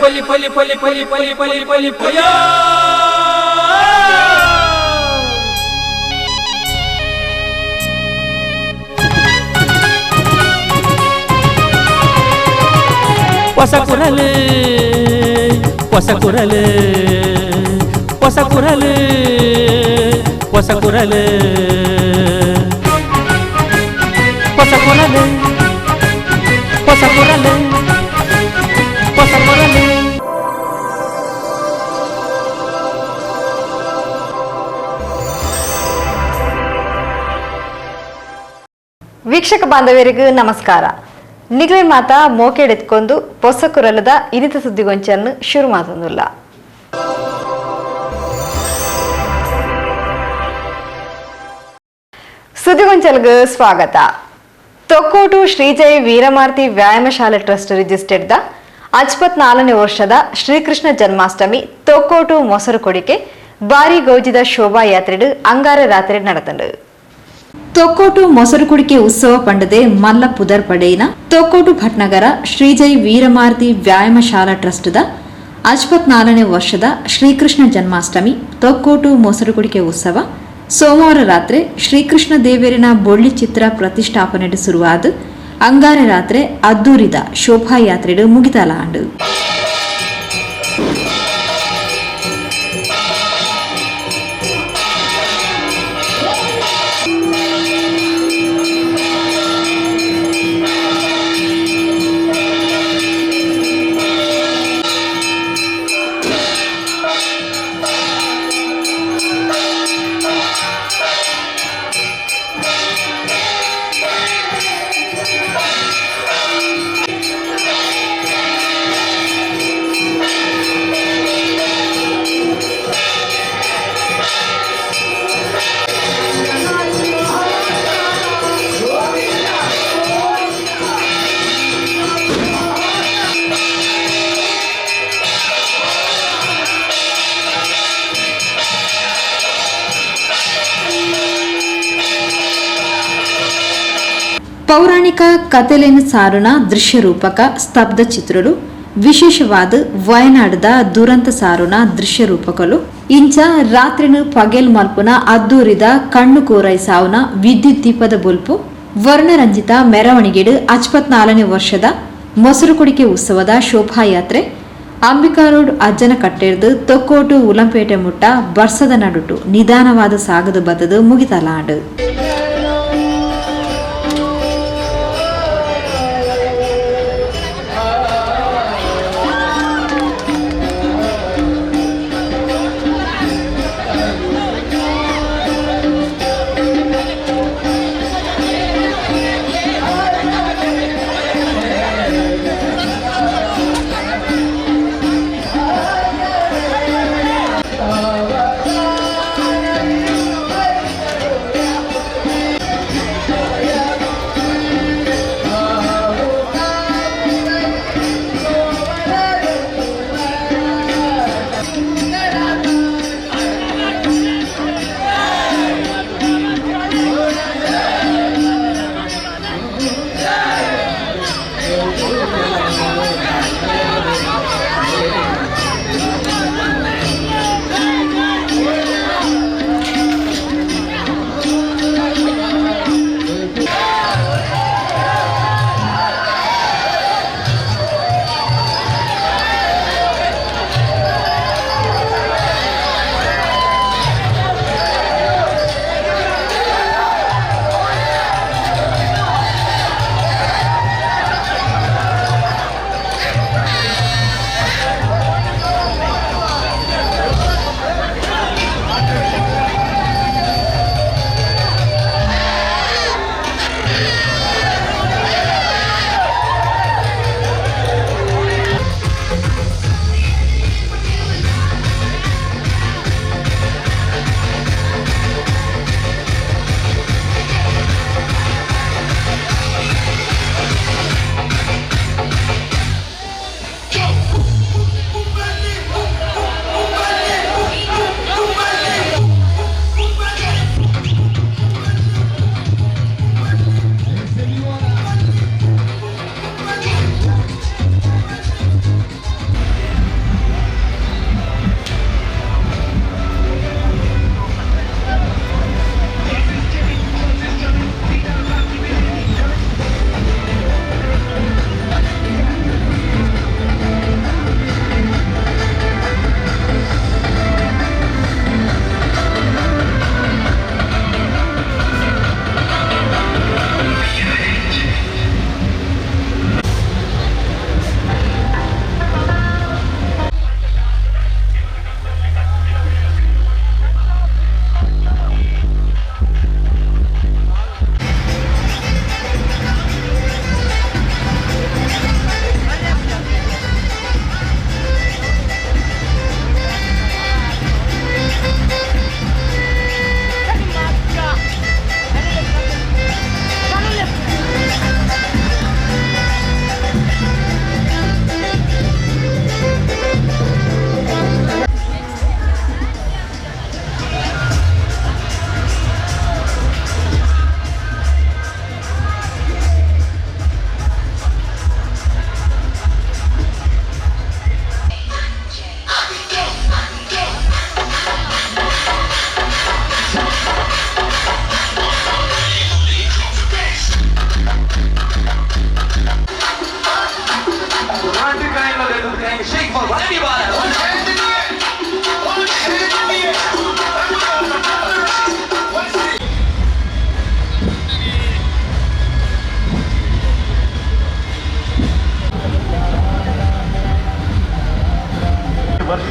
ಪಲಿ ಪಲಿ ಪಲಿ ಪಲಿ ಪಲಿ ಪಲಿ ಪಲಿ ಪಯ ಹೊಸ ಕುರಲು ಹೊಸ ಕುರಲು ಹೊಸ ಕುರಲು ಹೊಸ ಕುರಲು ಹೊಸ ಕುರಲು ಹೊಸ ಕುರಲು ಹೊಸ ಕುರಲು. ವೀಕ್ಷಕ ಬಾಂಧವರಿಗೆ ನಮಸ್ಕಾರ. ನಿಗಲೆ ಮಾತಾ ಮೋಕೆಡೆತ್ಕೊಂಡು ಪೊಸ ಕುರಲದ ಇನಿತ ಸುದ್ದಿಗೊಂಚನ್ನು ಶುರು ಮಾತೊಂದುಲ್ಲ. ಸುದ್ದಿಗೊಂಚಲ್ಗೆ ಸ್ವಾಗತ. Thokkottu Shreejaya ವೀರಮಾರ್ತಿ ವ್ಯಾಯಾಮಶಾಲೆ trust registered the 54ನೇ ವರ್ಷದ ಶ್ರೀಕೃಷ್ಣ ಜನ್ಮಾಷ್ಟಮಿ ತೊಕ್ಕೋಟು ಮೊಸರು ಕೊಡಿಕೆ ಬಾರಿ ಗೌಜಿದ ಶೋಭಾಯಾತ್ರೆಡು ಅಂಗಾರೆ ರಾತ್ರಿ ನಡೆತಂಡು. ತೊಕ್ಕೋಟು ಮೊಸರು ಕುಡಿಕೆ ಉತ್ಸವ ಪಂಡದೆ ಮಲ್ಲ ಪುದರ್ ಪಡೆಯಿನ ತೊಕ್ಕೋಟು ಭಟ್ನಗರ ಶ್ರೀಜೈ ವೀರಮಾರ್ತಿ ವ್ಯಾಯಾಮಶಾಲಾ ಟ್ರಸ್ಟ್ the 54ನೇ ವರ್ಷದ ಶ್ರೀಕೃಷ್ಣ ಜನ್ಮಾಷ್ಟಮಿ ತೊಕ್ಕೋಟು ಮೊಸರು ಕುಡಿಕೆ ಉತ್ಸವ ಸೋಮವಾರ ರಾತ್ರಿ ಶ್ರೀಕೃಷ್ಣ ದೇವರಿನ ಬೊಳ್ಳಿ ಚಿತ್ರ ಪ್ರತಿಷ್ಠಾಪನೆ ಶುರುವಾದ ಅಂಗಾರೆ ರಾತ್ರಿ ಅದ್ದೂರಿದ ಶೋಭಾಯಾತ್ರೆಡು ಮುಗಿತಲಾಂಡು. ಪೌರಾಣಿಕ ಕತೆಲೇನು ಸಾರುನ ದೃಶ್ಯರೂಪಕ ಸ್ತಬ್ಧ ಚಿತ್ರಲು, ವಿಶೇಷವಾದ ವಯನಾಡದ ದುರಂತ ಸಾರುನ ದೃಶ್ಯ ರೂಪಕಲು, ಇಂಚ ರಾತ್ರಿನ ಪಗೆಲ್ ಮಲ್ಪುನ ಅದ್ದೂರಿದ ಕಣ್ಣು ಕೋರೈಸಾವುನ ವಿದ್ಯುತ್ ದೀಪದ ಬೊಲ್ಪು ವರ್ಣರಂಜಿತ ಮೆರವಣಿಗೆಡು 54ನೇ ವರ್ಷದ ಮೊಸರು ಕುಡಿಕೆ ಉತ್ಸವದ ಶೋಭಾಯಾತ್ರೆ ಅಂಬಿಕಾ ರೋಡ್ ಅಜ್ಜನ ಕಟ್ಟೆರ್ದು ತೊಕ್ಕೋಟು ಉಲಂಪೇಟೆ ಮುಟ್ಟ ಬರ್ಸದ ನಡುಟು ನಿಧಾನವಾದ ಸಾಗದು ಬತ್ತದು ಮುಗಿತಲಾಂಡು.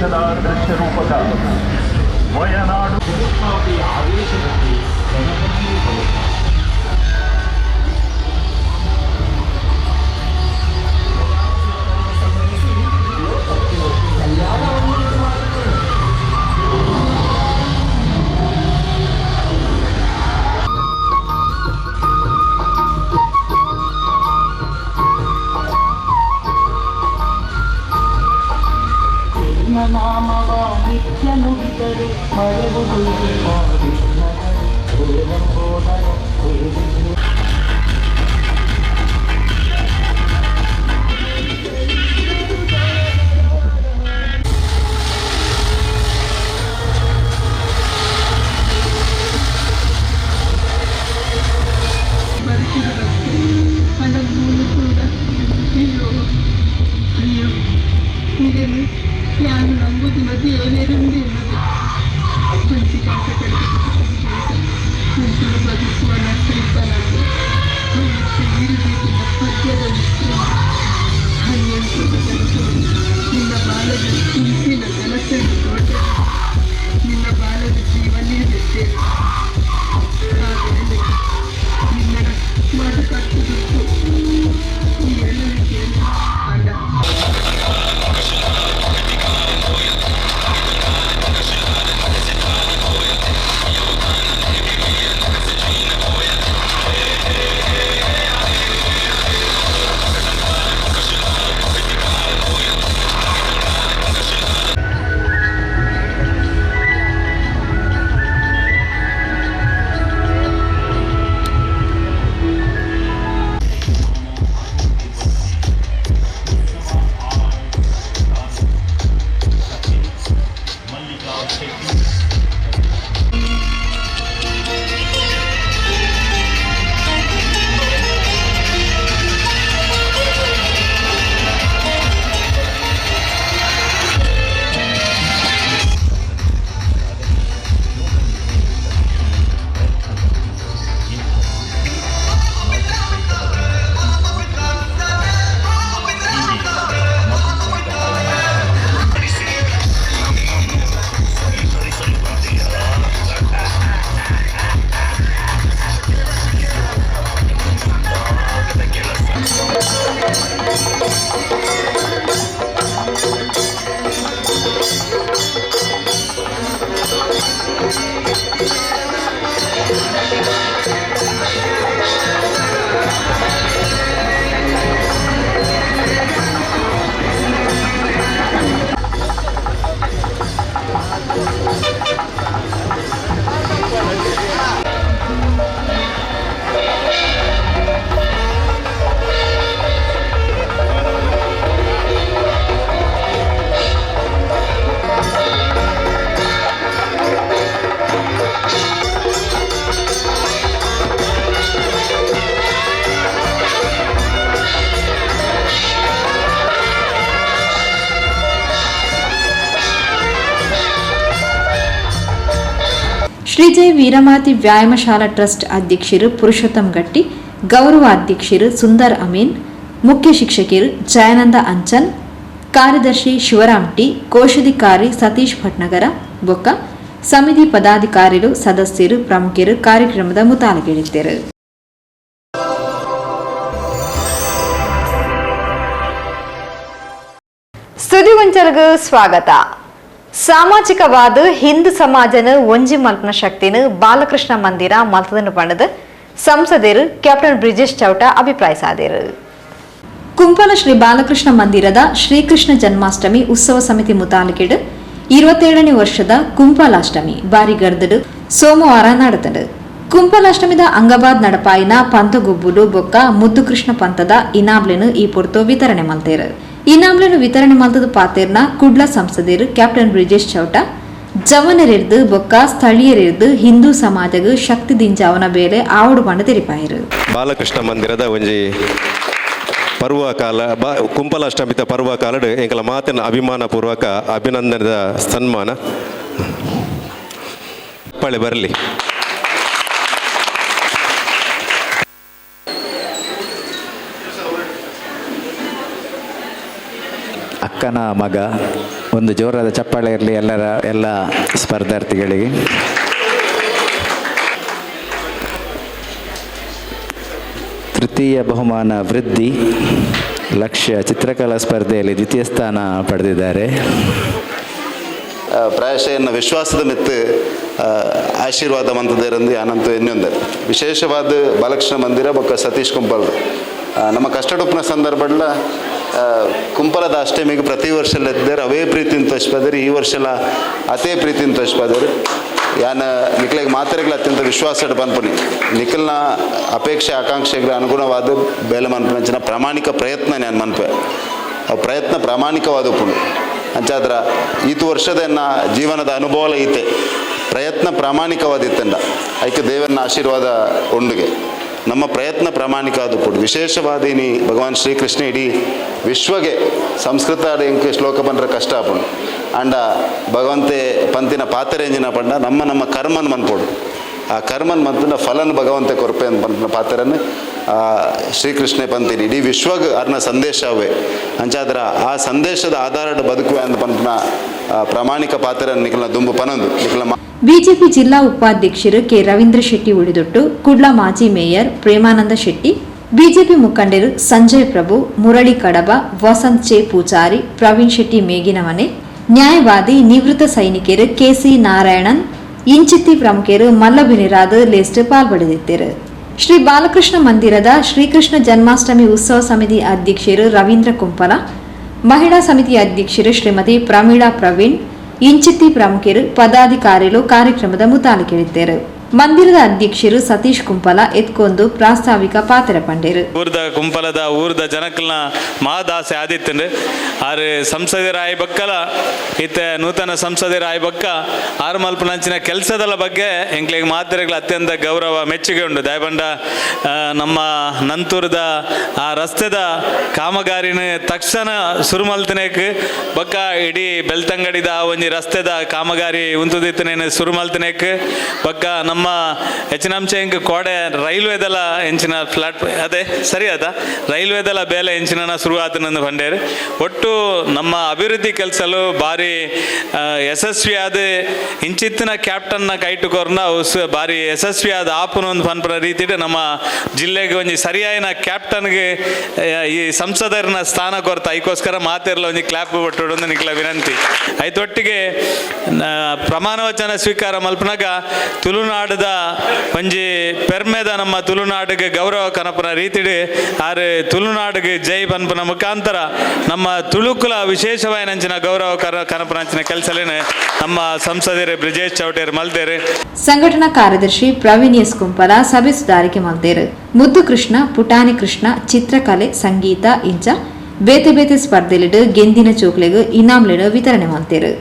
ವರ್ಷದ ದೃಶ್ಯ ರೂಪಕ ವಯನಾಡು. ಶ್ರೀಜಯ ವೀರಮಾತಿ ವ್ಯಾಯಾಮಶಾಲಾ ಟ್ರಸ್ಟ್ ಅಧ್ಯಕ್ಷರು ಪುರುಷೋತ್ತಮ್ ಗಟ್ಟಿ, ಗೌರವ ಅಧ್ಯಕ್ಷರು ಸುಂದರ್ ಅಮೀನ್, ಮುಖ್ಯ ಶಿಕ್ಷಕರು ಜಯಾನಂದ ಅಂಚನ್, ಕಾರ್ಯದರ್ಶಿ ಶಿವರಾಮ್ ಟಿ, ಕೋಶಾಧಿಕಾರಿ ಸತೀಶ್ ಭಟ್ನಗರ, ಬೊಕ್ಕ ಸಮಿತಿ ಪದಾಧಿಕಾರಿಗಳು, ಸದಸ್ಯರು, ಪ್ರಮುಖರು ಕಾರ್ಯಕ್ರಮದ ಮುತಾಲಿಕೆಯಿದ್ದರು. ಸುದ್ದಿಗೊಂಚಲ್ಗ್ ಸ್ವಾಗತ. ಸಾಮಾಜಿಕವಾದ ಹಿಂದೂ ಸಮಾಜನ ಒಂಜಿ ಮಲ್ಪನ ಶಕ್ತಿನ ಬಾಲಕೃಷ್ಣ ಮಂದಿರ ಮಲ್ತದನ್ನು ಪಣದ ಸಂಸದರು ಕ್ಯಾಪ್ಟನ್ ಬ್ರಿಜೇಶ್ ಚೌಟ ಅಭಿಪ್ರಾಯಿಸಾದರು. ಕುಂಪಲ ಶ್ರೀ ಬಾಲಕೃಷ್ಣ ಮಂದಿರದ ಶ್ರೀಕೃಷ್ಣ ಜನ್ಮಾಷ್ಟಮಿ ಉತ್ಸವ ಸಮಿತಿ ಮುತಾಲಿಕೆಡು 27ನೇ ವರ್ಷದ ಕುಂಪಲಾಷ್ಟಮಿ ಬಾರಿಗರ್ದಡು ಸೋಮವಾರ ನಡೆತಂಡು. ಕುಂಪಲಾಷ್ಟಮಿದ ಅಂಗಬಾದ್ ನಡಪಾಯಿನ ಪಂತಗುಬ್ಬುಲು ಬೊಕ್ಕ ಮುದ್ದುಕೃಷ್ಣ ಪಂತದ ಇನಾಮ್ಲೆನು ಈ ಪೊರ್ತು ವಿತರಣೆ ಮಲ್ತೇರು. ಇನಾಮ್ಲೆನು ವಿತರಣೆ ಮಲ್ತದ ಪಾತೇರ್ನ ಕುಡ್ಲ ಸಂಸದರು ಕ್ಯಾಪ್ಟನ್ ಬ್ರಿಜೇಶ್ ಚೌಟ ಜವನರಿರ್ದು ಬೊಕ್ಕ ಸ್ಥಳೀಯರಿರ್ದು ಹಿಂದೂ ಸಮಾಜಗ್ ಶಕ್ತಿ ದಿಂಜಾವನ ಬೇಲೆ ಆವಡು ಪಂಡ ತೆರಿಪಾಯಿರು. ಬಾಲಕೃಷ್ಣ ಮಂದಿರದ ಒಂಜಿ ಪರ್ವಕಾಲ ಕುಂಪಲಾಷ್ಟಮಿತ ಪರ್ವಕಾಲಡು ಎಂಕಲ ಮಾತಿನ ಅಭಿಮಾನ ಪೂರ್ವಕ ಅಭಿನಂದನದ ಸನ್ಮಾನ ಪಳೆ ಬರಲಿ. ಅಕ್ಕನ ಮಗ ಒಂದು ಜೋರಾದ ಚಪ್ಪಾಳೆ ಇರಲಿ ಎಲ್ಲ ಸ್ಪರ್ಧಾರ್ಥಿಗಳಿಗೆ. ತೃತೀಯ ಬಹುಮಾನ ವೃದ್ಧಿ ಲಕ್ಷ್ಯ ಚಿತ್ರಕಲಾ ಸ್ಪರ್ಧೆಯಲ್ಲಿ ದ್ವಿತೀಯ ಸ್ಥಾನ ಪಡೆದಿದ್ದಾರೆ. ಪ್ರಾಯಶಃ ಎನ್ನ ವಿಶ್ವಾಸದ ಮಿತ್ತು ಆಶೀರ್ವಾದ ಮಂತದೇರಂದು ಅನಂತ ಇನ್ನೊಂದು ವಿಶೇಷವಾದ ಬಾಲಕೃಷ್ಣ ಮಂದಿರ ಬೊಕ್ಕ ಸತೀಶ್ ಕುಂಪಲ್ ನಮ್ಮ ಕಷ್ಟಡುಪ್ಪನ ಸಂದರ್ಭಡ್ಲ ಕುಂಪಲದ ಅಷ್ಟಮಿಗೆ ಪ್ರತಿ ವರ್ಷ ಎದ್ದಾರೆ ಅವೇ ಪ್ರೀತಿನ ತೋಚ್ಪದರು. ಈ ವರ್ಷಲ ಅದೇ ಪ್ರೀತಿನ ತೋಚ್ಪದರು. ಯಾನ ನಿಕ್ಲೆಗ್ ಮಾತೆರೆಗ್ಲ ಅತ್ಯಂತ ವಿಶ್ವಾಸ ಪನ್ಪುನಿ, ನಿಖಲ್ನ ಅಪೇಕ್ಷೆ ಆಕಾಂಕ್ಷೆಗಳ ಅನುಗುಣವಾದ ಬೇಲೆ ಮನ್ಪುನಂಚಿನ ಪ್ರಾಮಾಣಿಕ ಪ್ರಯತ್ನ ನಾನು ಮನ್ಪೆ. ಆ ಪ್ರಯತ್ನ ಪ್ರಾಮಾಣಿಕವಾದ ಉಪ್ಪುಂಡು. ಅಂಚಾದ್ರ ಈತು ವರ್ಷದ ಎನ್ನ ಜೀವನದ ಅನುಭವ ಈತೆ ಪ್ರಯತ್ನ ಪ್ರಾಮಾಣಿಕವಾದಿತ್ತಂಡ ಐಕೆ ದೇವರನ್ನ ಆಶೀರ್ವಾದ ಉಂಡುಗೆ. ನಮ್ಮ ಪ್ರಯತ್ನ ಪ್ರಾಮಾಣಿಕ ಆದ ಉಪ್ಪುಂಡು. ವಿಶೇಷವಾದ ಇನಿ ಭಗವಾನ್ ಶ್ರೀಕೃಷ್ಣ ಇಡೀ ವಿಶ್ವಗೆ ಸಂಸ್ಕೃತ ಎಂಕ್ ಶ್ಲೋಕ ಪಂಡ್ರೆ ಕಷ್ಟ ಆಪುಂಡು. ಅಂಡ ಭಗವಂತೆ ಪಂತಿನ ಪಾತರೇಂಜಿನ ಪಂಡ ನಮ್ಮ ನಮ್ಮ ಕರ್ಮನ್ ಮನ್ಪೋಡು, ಆ ಕರ್ಮನ್ ಮಂತನ ಫಲನ್ ಭಗವಂತೆ ಕೊರ್ಪೆ ಅಂತ ಪಂತಿನ ಪಾತ್ರನ ಶ್ರೀಕೃಷ್ಣ ಪಂತಿನಿ ಇಡೀ ವಿಶ್ವಗ್ ಅರ್ನ ಸಂದೇಶ ಅವೇ. ಅಂಚಾದ್ರ ಆ ಸಂದೇಶದ ಆಧಾರದ ಬದುಕುವೆ ಅಂತ ಪಂಪನ ಪ್ರಾಮಾಣಿಕ ಪಾತ್ರ ನಿಖಲ್ನ ದುಂಬು ಪನೊಂದು ನಿಖಲ್ನ ಬಿಜೆಪಿ ಜಿಲ್ಲಾ ಉಪಾಧ್ಯಕ್ಷರು ಕೆ ರವೀಂದ್ರ ಶೆಟ್ಟಿ ಉಳಿದೊಟ್ಟು, ಕುಡ್ಲ ಮಾಜಿ ಮೇಯರ್ ಪ್ರೇಮಾನಂದ ಶೆಟ್ಟಿ, ಬಿಜೆಪಿ ಮುಖಂಡರು ಸಂಜಯ್ ಪ್ರಭು, ಮುರಳಿ ಕಡಬ, ವಸಂತ್ ಚೆ ಪೂಜಾರಿ, ಪ್ರವೀಣ್ ಶೆಟ್ಟಿ ಮೇಗಿನಮನೆ, ನ್ಯಾಯವಾದಿ ನಿವೃತ್ತ ಸೈನಿಕರು ಕೆಸಿ ನಾರಾಯಣನ್ ಇಂಚಿತ್ತಿ ಪ್ರಮುಖರು ಮಲ್ಲಬಿನಿರಾದ ಲೇಸ್ಟ್ ಪಾಲ್ಪಡೆದಿದ್ದರು. ಶ್ರೀ ಬಾಲಕೃಷ್ಣ ಮಂದಿರದ ಶ್ರೀಕೃಷ್ಣ ಜನ್ಮಾಷ್ಟಮಿ ಉತ್ಸವ ಸಮಿತಿ ಅಧ್ಯಕ್ಷರು ರವೀಂದ್ರ ಕುಂಪಲ, ಮಹಿಳಾ ಸಮಿತಿ ಅಧ್ಯಕ್ಷರು ಶ್ರೀಮತಿ ಪ್ರಮೀಳಾ ಪ್ರವೀಣ್ ಇಂಚಿತ್ತಿ ಪ್ರಮುಖರು ಪದಾಧಿಕಾರಿಗಳು ಕಾರ್ಯಕ್ರಮದ ಮುತಾಲಿಕರಿದ್ದರು. ಮಂದಿರದ ಅಧ್ಯಕ್ಷರು ಸತೀಶ್ ಕುಂಪಲ ಎತ್ಕೊಂದು ಪ್ರಾಸ್ತಾವಿಕ ಪಾತ್ರ ಪಂಡೇರು. ಊರ್ದ ಕುಂಪಲದ ಊರ್ದ ಜನಕಲ್ನ ಮಹಾದಾಸೆ ಆದಿತ್ತಂಡು ಆರು ಸಂಸದರಾಯ ಬಕ್ಕಲ ಇತ್ತ ನೂತನ ಸಂಸದರಾಯ ಬಕ್ಕ ಆರು ಮಲ್ಪನಂಚಿನ ಕೆಲಸದ ಬಗ್ಗೆ ಎಂಕ್ಲೆಗ್ ಮಾತೆರೆಗ್ಲ ಅತ್ಯಂತ ಗೌರವ ಮೆಚ್ಚುಗೆ ಉಂಡು. ದಯಬಂಡ ನಮ್ಮ ನಂತೂರದ ಆ ರಸ್ತೆದ ಕಾಮಗಾರಿನ ತಕ್ಷಣ ಸುರು ಮಲ್ತನೇಕ್ ಬಕ್ಕ ಇಡೀ ಬೆಳ್ತಂಗಡಿದ ಒಂಜಿ ರಸ್ತೆದ ಕಾಮಗಾರಿ ಉಂತುದಿತ್ತನೇನು ಸುರು ಮಲ್ತನೇಕ್ ಬಕ್ಕ ನಮ್ಮ ಹೆಚ್ಚಿನಂಶ ಇಂಕ್ ಕೋಡೆ ರೈಲ್ವೆದಲ ಎಂಚಿನ ಫ್ಲಾಟ್ ಅದೇ ಸರಿ ಅದ ರೈಲ್ವೆದಲ ಬೇಲೆ ಎಂಚಿನ ಶುರು ಆತನಂದು ಬಂಡೇರು. ಒಟ್ಟು ನಮ್ಮ ಅಭಿವೃದ್ಧಿ ಕೆಲಸಲು ಭಾರಿ ಯಶಸ್ವಿಯಾದ ಇಂಚಿತ್ತಿನ ಕ್ಯಾಪ್ಟನ್ನ ಕೈಟುಕೊರ್ನ ಭಾರಿ ಯಶಸ್ವಿಯಾದ ಆಪುನ ಒಂದು ಪನ್ಪುನ ರೀತಿಡ್ ನಮ್ಮ ಜಿಲ್ಲೆಗೆ ಒಂಜಿ ಸರಿಯಾಯಿನ ಕ್ಯಾಪ್ಟನ್ಗೆ ಈ ಸಂಸದರನ ಸ್ಥಾನ ಕೊರ್ತ ಐಕೋಸ್ಕರ ಮಾತಿರಲ ಒಂಜಿ ಕ್ಲಾಪ್ ಬಟ್ಟೋಡು ನಿಕ್ಲ ವಿನಂತಿ. ಐತೊಟ್ಟಿಗೆ ಪ್ರಮಾಣ ವಚನ ಸ್ವೀಕಾರ ಮಲ್ಪನಾಗ ತುಳುನಾಡದ ಒಂಜಿ ಪೆರ್ಮೆದ ನಮ್ಮ ತುಳುನಾಡಿಗೆ ಗೌರವ ಕನಪನ ರೀತಿಡ್ ಆರು ತುಳುನಾಡಿಗೆ ಜೈ ಪನ್ಪುನ ಮುಖಾಂತರ ನಮ್ಮ ತುಳುಕುಲ ವಿಶೇಷವಾಯಿನಂಚಿನ ಗೌರವ ಕನಪನಂಚಿನ ಕೆಲಸಲೇನೆ ನಮ್ಮ ಸಂಸದರು ಬ್ರಿಜೇಶ್ ಚೌಟೇರ್ ಮಲ್ತೇರು. ಸಂಘಟನಾ ಕಾರ್ಯದರ್ಶಿ ಪ್ರವೀಣ್ ಎಸ್ ಕುಂಪಲ ಸಭೆ ಸುಧಾರಿಕೆ ಮಲ್ತೇರು. ಮುದ್ದು ಕೃಷ್ಣ, ಪುಟಾಣಿ ಕೃಷ್ಣ, ಚಿತ್ರಕಲೆ, ಸಂಗೀತ ಇಂಚ ಬೇತೆ ಬೇತೆ ಸ್ಪರ್ಧೆಲಿಡು ಗೆಂದಿನ ಚೋಕ್ಲೆಗ್ ಇನಾಮ್ಲೆಡು ವಿತರಣೆ ಮಲ್ತೇರು.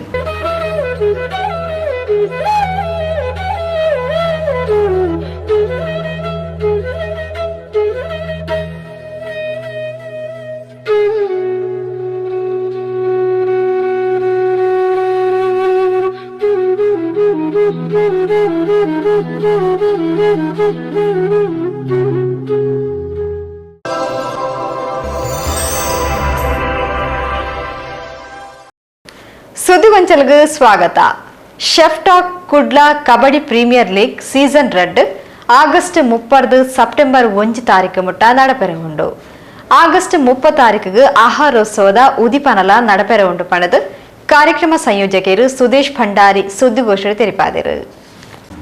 ಸುದ್ದಿಗೊಂಚಲ್ಗೆ ಸ್ವಾಗತ. Chef talk Kudla kabaddi premier league season 2 August 30 September 1 ತಾರೀಕು ಮುಟ್ಟ ನಡಪೆರೆ ಉಂಡು. ಆಗಸ್ಟ್ 30 ತಾರೀಕಿಗೆ ಆಹಾರೋತ್ಸವದ ಉದಿಪನಲ ನಡಪೆರೆ ಉಂಡು ಪಣದು ಕಾರ್ಯಕ್ರಮ ಸಂಯೋಜಕರು ಸುದೇಶ್ ಭಂಡಾರಿ ಸುದ್ದಿಗೋಷ್ಠಿ ತೆರಿಪಾದರು.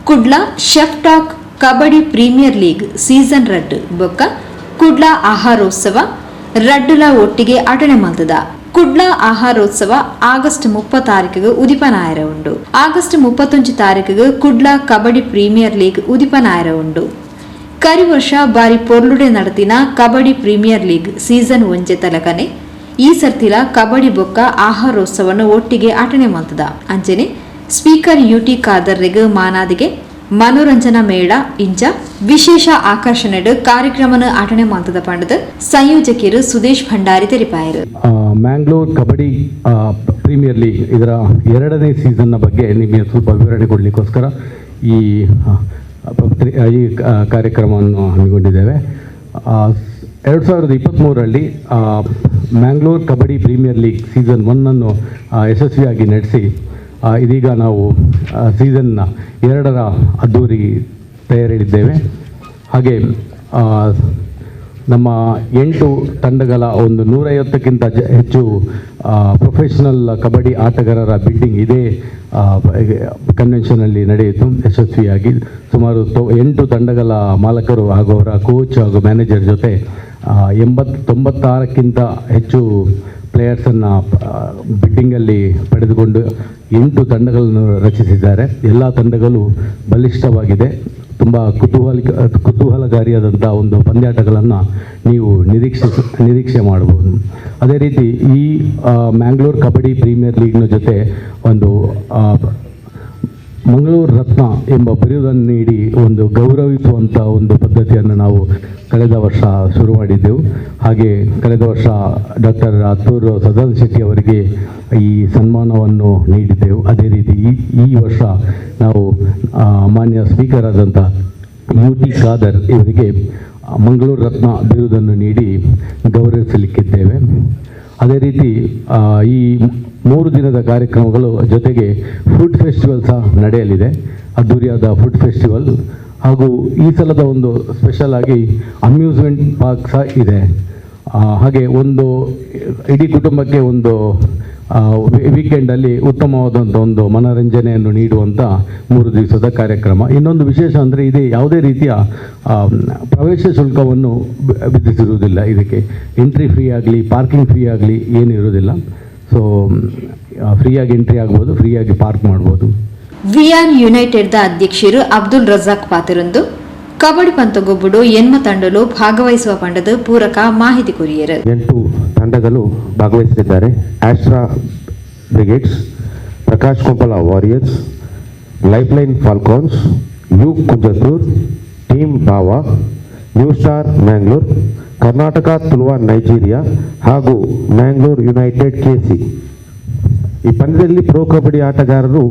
Kudla chef talk kabaddi premier league season 2 ಬೊಕ್ಕ ಕುಡ್ಲ ಆಹಾರೋತ್ಸವ ರಡ್ಡುಲ ಒಟ್ಟಿಗೆ ಅಟಣೆ ಮಲ್ತದ. ಕುಡ್ಲ ಆಹಾರೋತ್ಸವ ಆಗಸ್ಟ್ 30 ತಾರೀಕಿಗೆ ಉದಿಪನಾಯರ ಉಂಡು. ಆಗಸ್ಟ್ 31 ತಾರೀಕಿಗೆ ಕುಡ್ಲ ಕಬಡ್ಡಿ ಪ್ರೀಮಿಯರ್ ಲೀಗ್ ಉದಿಪನಾಯರ ಉಂಡು. ಕರಿ ವರ್ಷ ಬಾರಿ ಪೊರ್ಲುಡೆ നടത്തിನ ಕಬಡ್ಡಿ premier league season 1 ತಲಕನೆ ಈ ಸರ್ತಿಲ ಕಬಡ್ಡಿ ಬೊಕ್ಕ ಆಹಾರೋತ್ಸವವನ್ನು ಒಟ್ಟಿಗೆ ಅಟಣೆ ಮಲ್ತದ. ಅಂಚನೆ ಸ್ಪೀಕರ್ ಯುಟಿ ಖಾದರ್ರೆಗ್ ಮಾನಾದಿಗೆ ಮನೋರಂಜನಾ ಮೇಳ ಇಂಚ ವಿಶೇಷ ಆಕರ್ಷಣೆ ಕಾರ್ಯಕ್ರಮನ ಅಟಣೆ ಮಲ್ತದ ಪಂಡದ ಸಂಯೋಜಕರು ಸುದೇಶ್ ಭಂಡಾರಿ ತೆರಿಪಾಯರು. ಮ್ಯಾಂಗ್ಳೂರ್ ಕಬಡ್ಡಿ ಪ್ರೀಮಿಯರ್ ಲೀಗ್ ಇದರ 2ನೇ ಸೀಸನ್ನ ಬಗ್ಗೆ ನಿಮಗೆ ಸ್ವಲ್ಪ ವಿವರಣೆ ಕೊಡಲಿಕ್ಕೋಸ್ಕರ ಈ ಕಾರ್ಯಕ್ರಮವನ್ನು ಹಮ್ಮಿಕೊಂಡಿದ್ದೇವೆ. 2023ರಲ್ಲಿ Mangalore kabaddi premier league season 1ಅನ್ನು ಯಶಸ್ವಿಯಾಗಿ ನಡೆಸಿ ಇದೀಗ ನಾವು ಸೀಸನ್ನ 2ರ ಅದ್ಧೂರಿ ತಯಾರಿಯಲ್ಲಿದ್ದೇವೆ. ಹಾಗೆ ನಮ್ಮ 8 ತಂಡಗಳ ಒಂದು 150ಕ್ಕಿಂತ ಹೆಚ್ಚು ಪ್ರೊಫೆಷನಲ್ ಕಬಡ್ಡಿ ಆಟಗಾರರ ಬಿಡ್ಡಿಂಗ್ ಇದೇ ಕನ್ವೆನ್ಷನಲ್ಲಿ ನಡೆಯಿತು ಯಶಸ್ವಿಯಾಗಿ. ಸುಮಾರು 8 ತಂಡಗಳ ಮಾಲಕರು ಹಾಗೂ ಅವರ ಕೋಚ್ ಹಾಗೂ ಮ್ಯಾನೇಜರ್ ಜೊತೆ 96ಕ್ಕಿಂತ ಹೆಚ್ಚು ಪ್ಲೇಯರ್ಸನ್ನು ಬಿಡ್ಡಿಂಗಲ್ಲಿ ಪಡೆದುಕೊಂಡು 8 ತಂಡಗಳನ್ನು ರಚಿಸಿದ್ದಾರೆ. ಎಲ್ಲ ತಂಡಗಳು ಬಲಿಷ್ಠವಾಗಿದೆ. ತುಂಬ ಕುತೂಹಲಕಾರಿಯಾದಂಥ ಒಂದು ಪಂದ್ಯಾಟಗಳನ್ನು ನೀವು ನಿರೀಕ್ಷೆ ಮಾಡಬಹುದು. ಅದೇ ರೀತಿ ಈ ಮ್ಯಾಂಗ್ಳೂರ್ ಕಬಡ್ಡಿ ಪ್ರೀಮಿಯರ್ ಲೀಗ್ನ ಜೊತೆ ಒಂದು ಮಂಗಳೂರು ರತ್ನ ಎಂಬ ಬಿರುದನ್ನು ನೀಡಿ ಒಂದು ಗೌರವಿಸುವಂಥ ಒಂದು ಪದ್ಧತಿಯನ್ನು ನಾವು ಕಳೆದ ವರ್ಷ ಶುರು ಮಾಡಿದ್ದೆವು. ಹಾಗೆ ಕಳೆದ ವರ್ಷ ಡಾಕ್ಟರ್ ಅತ್ತೂರು ಸದಾನಂದ ಶೆಟ್ಟಿ ಅವರಿಗೆ ಈ ಸನ್ಮಾನವನ್ನು ನೀಡಿದ್ದೆವು. ಅದೇ ರೀತಿ ಈ ವರ್ಷ ನಾವು ಮಾನ್ಯ ಸ್ಪೀಕರ್ ಆದಂಥ ಯು.ಟಿ. ಖಾದರ್ ಇವರಿಗೆ ಮಂಗಳೂರು ರತ್ನ ಬಿರುದನ್ನು ನೀಡಿ ಗೌರವಿಸಲಿಕ್ಕಿದ್ದೇವೆ. ಅದೇ ರೀತಿ ಈ 3 ದಿನದ ಕಾರ್ಯಕ್ರಮಗಳು ಜೊತೆಗೆ ಫುಡ್ ಫೆಸ್ಟಿವಲ್ ಸಹ ನಡೆಯಲಿದೆ. ಅದ್ಧೂರಿಯಾದ ಫುಡ್ ಫೆಸ್ಟಿವಲ್ ಹಾಗೂ ಈ ಸಲದ ಒಂದು ಸ್ಪೆಷಲ್ ಆಗಿ ಅಮ್ಯೂಸ್ಮೆಂಟ್ ಪಾರ್ಕ್ ಸಹ ಇದೆ. ಹಾಗೆ ಒಂದು ಇಡೀ ಕುಟುಂಬಕ್ಕೆ ಒಂದು ವೀಕೆಂಡಲ್ಲಿ ಉತ್ತಮವಾದಂಥ ಒಂದು ಮನರಂಜನೆಯನ್ನು ನೀಡುವಂಥ 3 ದಿವಸದ ಕಾರ್ಯಕ್ರಮ. ಇನ್ನೊಂದು ವಿಶೇಷ ಅಂದರೆ ಇದು ಯಾವುದೇ ರೀತಿಯ ಪ್ರವೇಶ ಶುಲ್ಕವನ್ನು ವಿಧಿಸಿರುವುದಿಲ್ಲ. ಇದಕ್ಕೆ ಎಂಟ್ರಿ ಫ್ರೀ ಆಗಲಿ, ಪಾರ್ಕಿಂಗ್ ಫ್ರೀ ಆಗಲಿ ಏನೂ ಇರುವುದಿಲ್ಲ. ಸೊ ಫ್ರೀಯಾಗಿ ಎಂಟ್ರಿ ಆಗ್ಬೋದು, ಫ್ರೀಯಾಗಿ ಪಾರ್ಕ್ ಮಾಡ್ಬೋದು. ವಿಆರ್ ಯುನೈಟೆಡ್ದ ಅಧ್ಯಕ್ಷರು ಅಬ್ದುಲ್ ರಜಾಕ್ ಪಾತಿರಂದು ಕಬಡ್ಡಿ ಪಂತಗೊಬ್ಬುಡು ಎನ್ಮ ತಂಡಲು ಭಾಗವಹಿಸುವ ಪಂಡದ ಪೂರಕ ಮಾಹಿತಿ ಕೊರಿಯರು. 8 ತಂಡಗಳು ಭಾಗವಹಿಸಲಿದ್ದಾರೆ. Astra Brigades, Prakash Kumpala Warriors, Lifeline Falcons, U Kunjathur, team Bava, New Star Mangalore, Karnataka Tuluva Nigeria ಹಾಗೂ ಮ್ಯಾಂಗ್ಳೂರ್ ಯುನೈಟೆಡ್ ಕೆಸಿ. ಈ ಪಂದ್ಯದಲ್ಲಿ ಪ್ರೋ ಕಬಡ್ಡಿ ಆಟಗಾರರು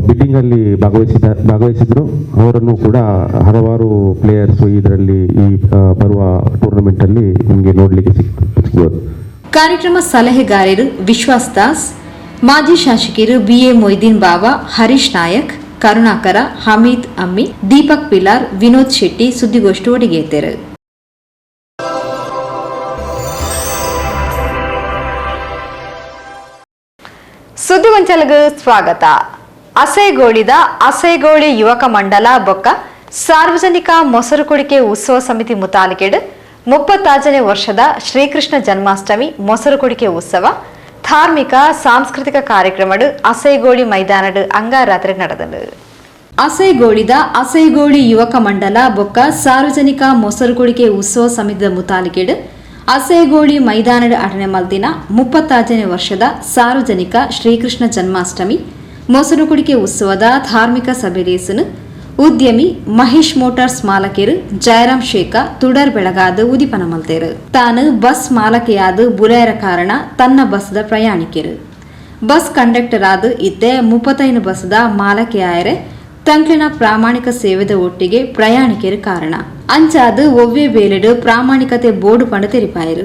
ಬಿಡ್ಡಿಂಗಲ್ಲಿ ಭಾಗವಹಿಸಿದ್ರು. ಅವರನ್ನು ಕೂಡ ಹಲವಾರು ಪ್ಲೇಯರ್ಸ್ ಇದರಲ್ಲಿ ಈ ಬರುವ ಟೂರ್ನಮೆಂಟಲ್ಲಿ ನಿಮಗೆ ನೋಡಲಿಕ್ಕೆ ಸಿಗ್ಬೋದು. ಕಾರ್ಯಕ್ರಮ ಸಲಹೆಗಾರರು ವಿಶ್ವಾಸ್ ದಾಸ್, ಮಾಜಿ ಶಾಸಕರು ಬಿಎ ಮೊಯ್ದೀನ್ ಬಾವಾ, ಹರೀಶ್ ನಾಯಕ್, ಕರುಣಾಕರ, ಹಮೀದ್ ಅಮ್ಮಿ, ದೀಪಕ್ ಪಿಲಾರ್, ವಿನೋದ್ ಶೆಟ್ಟಿ ಸುದ್ದಿಗೋಷ್ಠಿ ಒಡಿಗೇತರು. ಸುದ್ದಿಗೊಂಚಲಗ ಸ್ವಾಗತ. ಅಸೈಗೋಳಿದ ಅಸೈಗೋಳಿ ಯುವಕ ಮಂಡಲ ಬೊಕ್ಕ ಸಾರ್ವಜನಿಕ ಮೊಸರು ಕುಡಿಕೆ ಉತ್ಸವ ಸಮಿತಿ ಮುತಾಲಿಕೆಡ್ 36ನೇ ವರ್ಷದ ಶ್ರೀಕೃಷ್ಣ ಜನ್ಮಾಷ್ಟಮಿ ಮೊಸರು ಕುಡಿಕೆ ಉತ್ಸವ ಧಾರ್ಮಿಕ ಸಾಂಸ್ಕೃತಿಕ ಕಾರ್ಯಕ್ರಮಡು ಅಸೈಗೋಳಿ ಮೈದಾನಡು ಅಂಗಾರಾತ್ರಿ ನಡೆದನು. ಅಸೈಗೋಳಿದ ಅಸೈಗೋಳಿ ಯುವಕ ಮಂಡಲ ಬೊಕ್ಕ ಸಾರ್ವಜನಿಕ ಮೊಸರು ಕುಡಿಕೆ ಉತ್ಸವ ಸಮಿತಿಯ ಮುತಾಲಿಕೆಡ್ ಅಸೈಗೋಳಿ ಮೈದಾನದ ಅಟನೆ ಮಲ್ದಿನ 36ನೇ ವರ್ಷದ ಸಾರ್ವಜನಿಕ ಶ್ರೀಕೃಷ್ಣ ಜನ್ಮಾಷ್ಟಮಿ ಮೊಸರು ಕುಡಿಕೆ ಉತ್ಸವದ ಧಾರ್ಮಿಕ ಸಭೆಲೇಸನು ಉದ್ಯಮಿ ಮಹೇಶ್ ಮೋಟಾರ್ಸ್ ಮಾಲಕರು ಜಯರಾಮ್ ಶೇಖ ತುಡರ್ ಬೆಳಗಾದ ಉದಿಪನ ಮಲ್ತೇರು. ತಾನು ಬಸ್ ಮಾಲಕೆಯಾದ ಬುಲೆಯರ ಕಾರಣ ತನ್ನ ಬಸ್ದ ಪ್ರಯಾಣಿಕರು ಬಸ್ ಕಂಡಕ್ಟರ್ ಆದ ಇತ್ತೆ 35 ಬಸ್ದ ಮಾಲಕೆಯಾಯರೆ ತಂಕ್ಲಿನ ಪ್ರಾಮಾಣಿಕ ಸೇವೆದ ಒಟ್ಟಿಗೆ ಪ್ರಯಾಣಿಕರು ಕಾರಣ ಅಂಚಾದ ಒವ್ವೆ ಬೇಲೆಡು ಪ್ರಾಮಾಣಿಕತೆ ಬೋರ್ಡು ಪಂಡ ತೆರಿಪಾಯರು.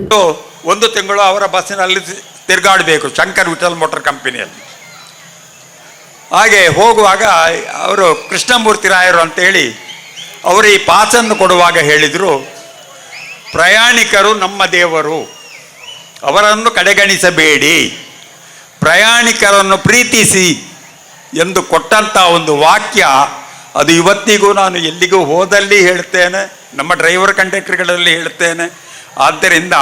ಒಂದು ತಿಂಗಳು ಅವರ ಬಸ್ಸಿನಲ್ಲಿ ತಿರುಗಾಡಬೇಕು ಶಂಕರ್ ವಿಠಲ್ ಮೋಟಾರ್ ಕಂಪನಿಯಲ್ಲಿ. ಹಾಗೆ ಹೋಗುವಾಗ ಅವರು ಕೃಷ್ಣಮೂರ್ತಿ ರಾಯರು ಅಂತೇಳಿ ಅವರು ಈ ಪಾಸನ್ನು ಕೊಡುವಾಗ ಹೇಳಿದರು, ಪ್ರಯಾಣಿಕರು ನಮ್ಮ ದೇವರು, ಅವರನ್ನು ಕಡೆಗಣಿಸಬೇಡಿ, ಪ್ರಯಾಣಿಕರನ್ನು ಪ್ರೀತಿಸಿ ಎಂದು ಕೊಟ್ಟಂಥ ಒಂದು ವಾಕ್ಯ ಅದು ಇವತ್ತಿಗೂ ನಾನು ಎಲ್ಲಿಗೂ ಹೋದಲ್ಲಿ ಹೇಳ್ತೇನೆ, ನಮ್ಮ ಡ್ರೈವರ್ ಕಂಡಕ್ಟರ್ಗಳಲ್ಲಿ ಹೇಳ್ತೇನೆ. ಆದ್ದರಿಂದ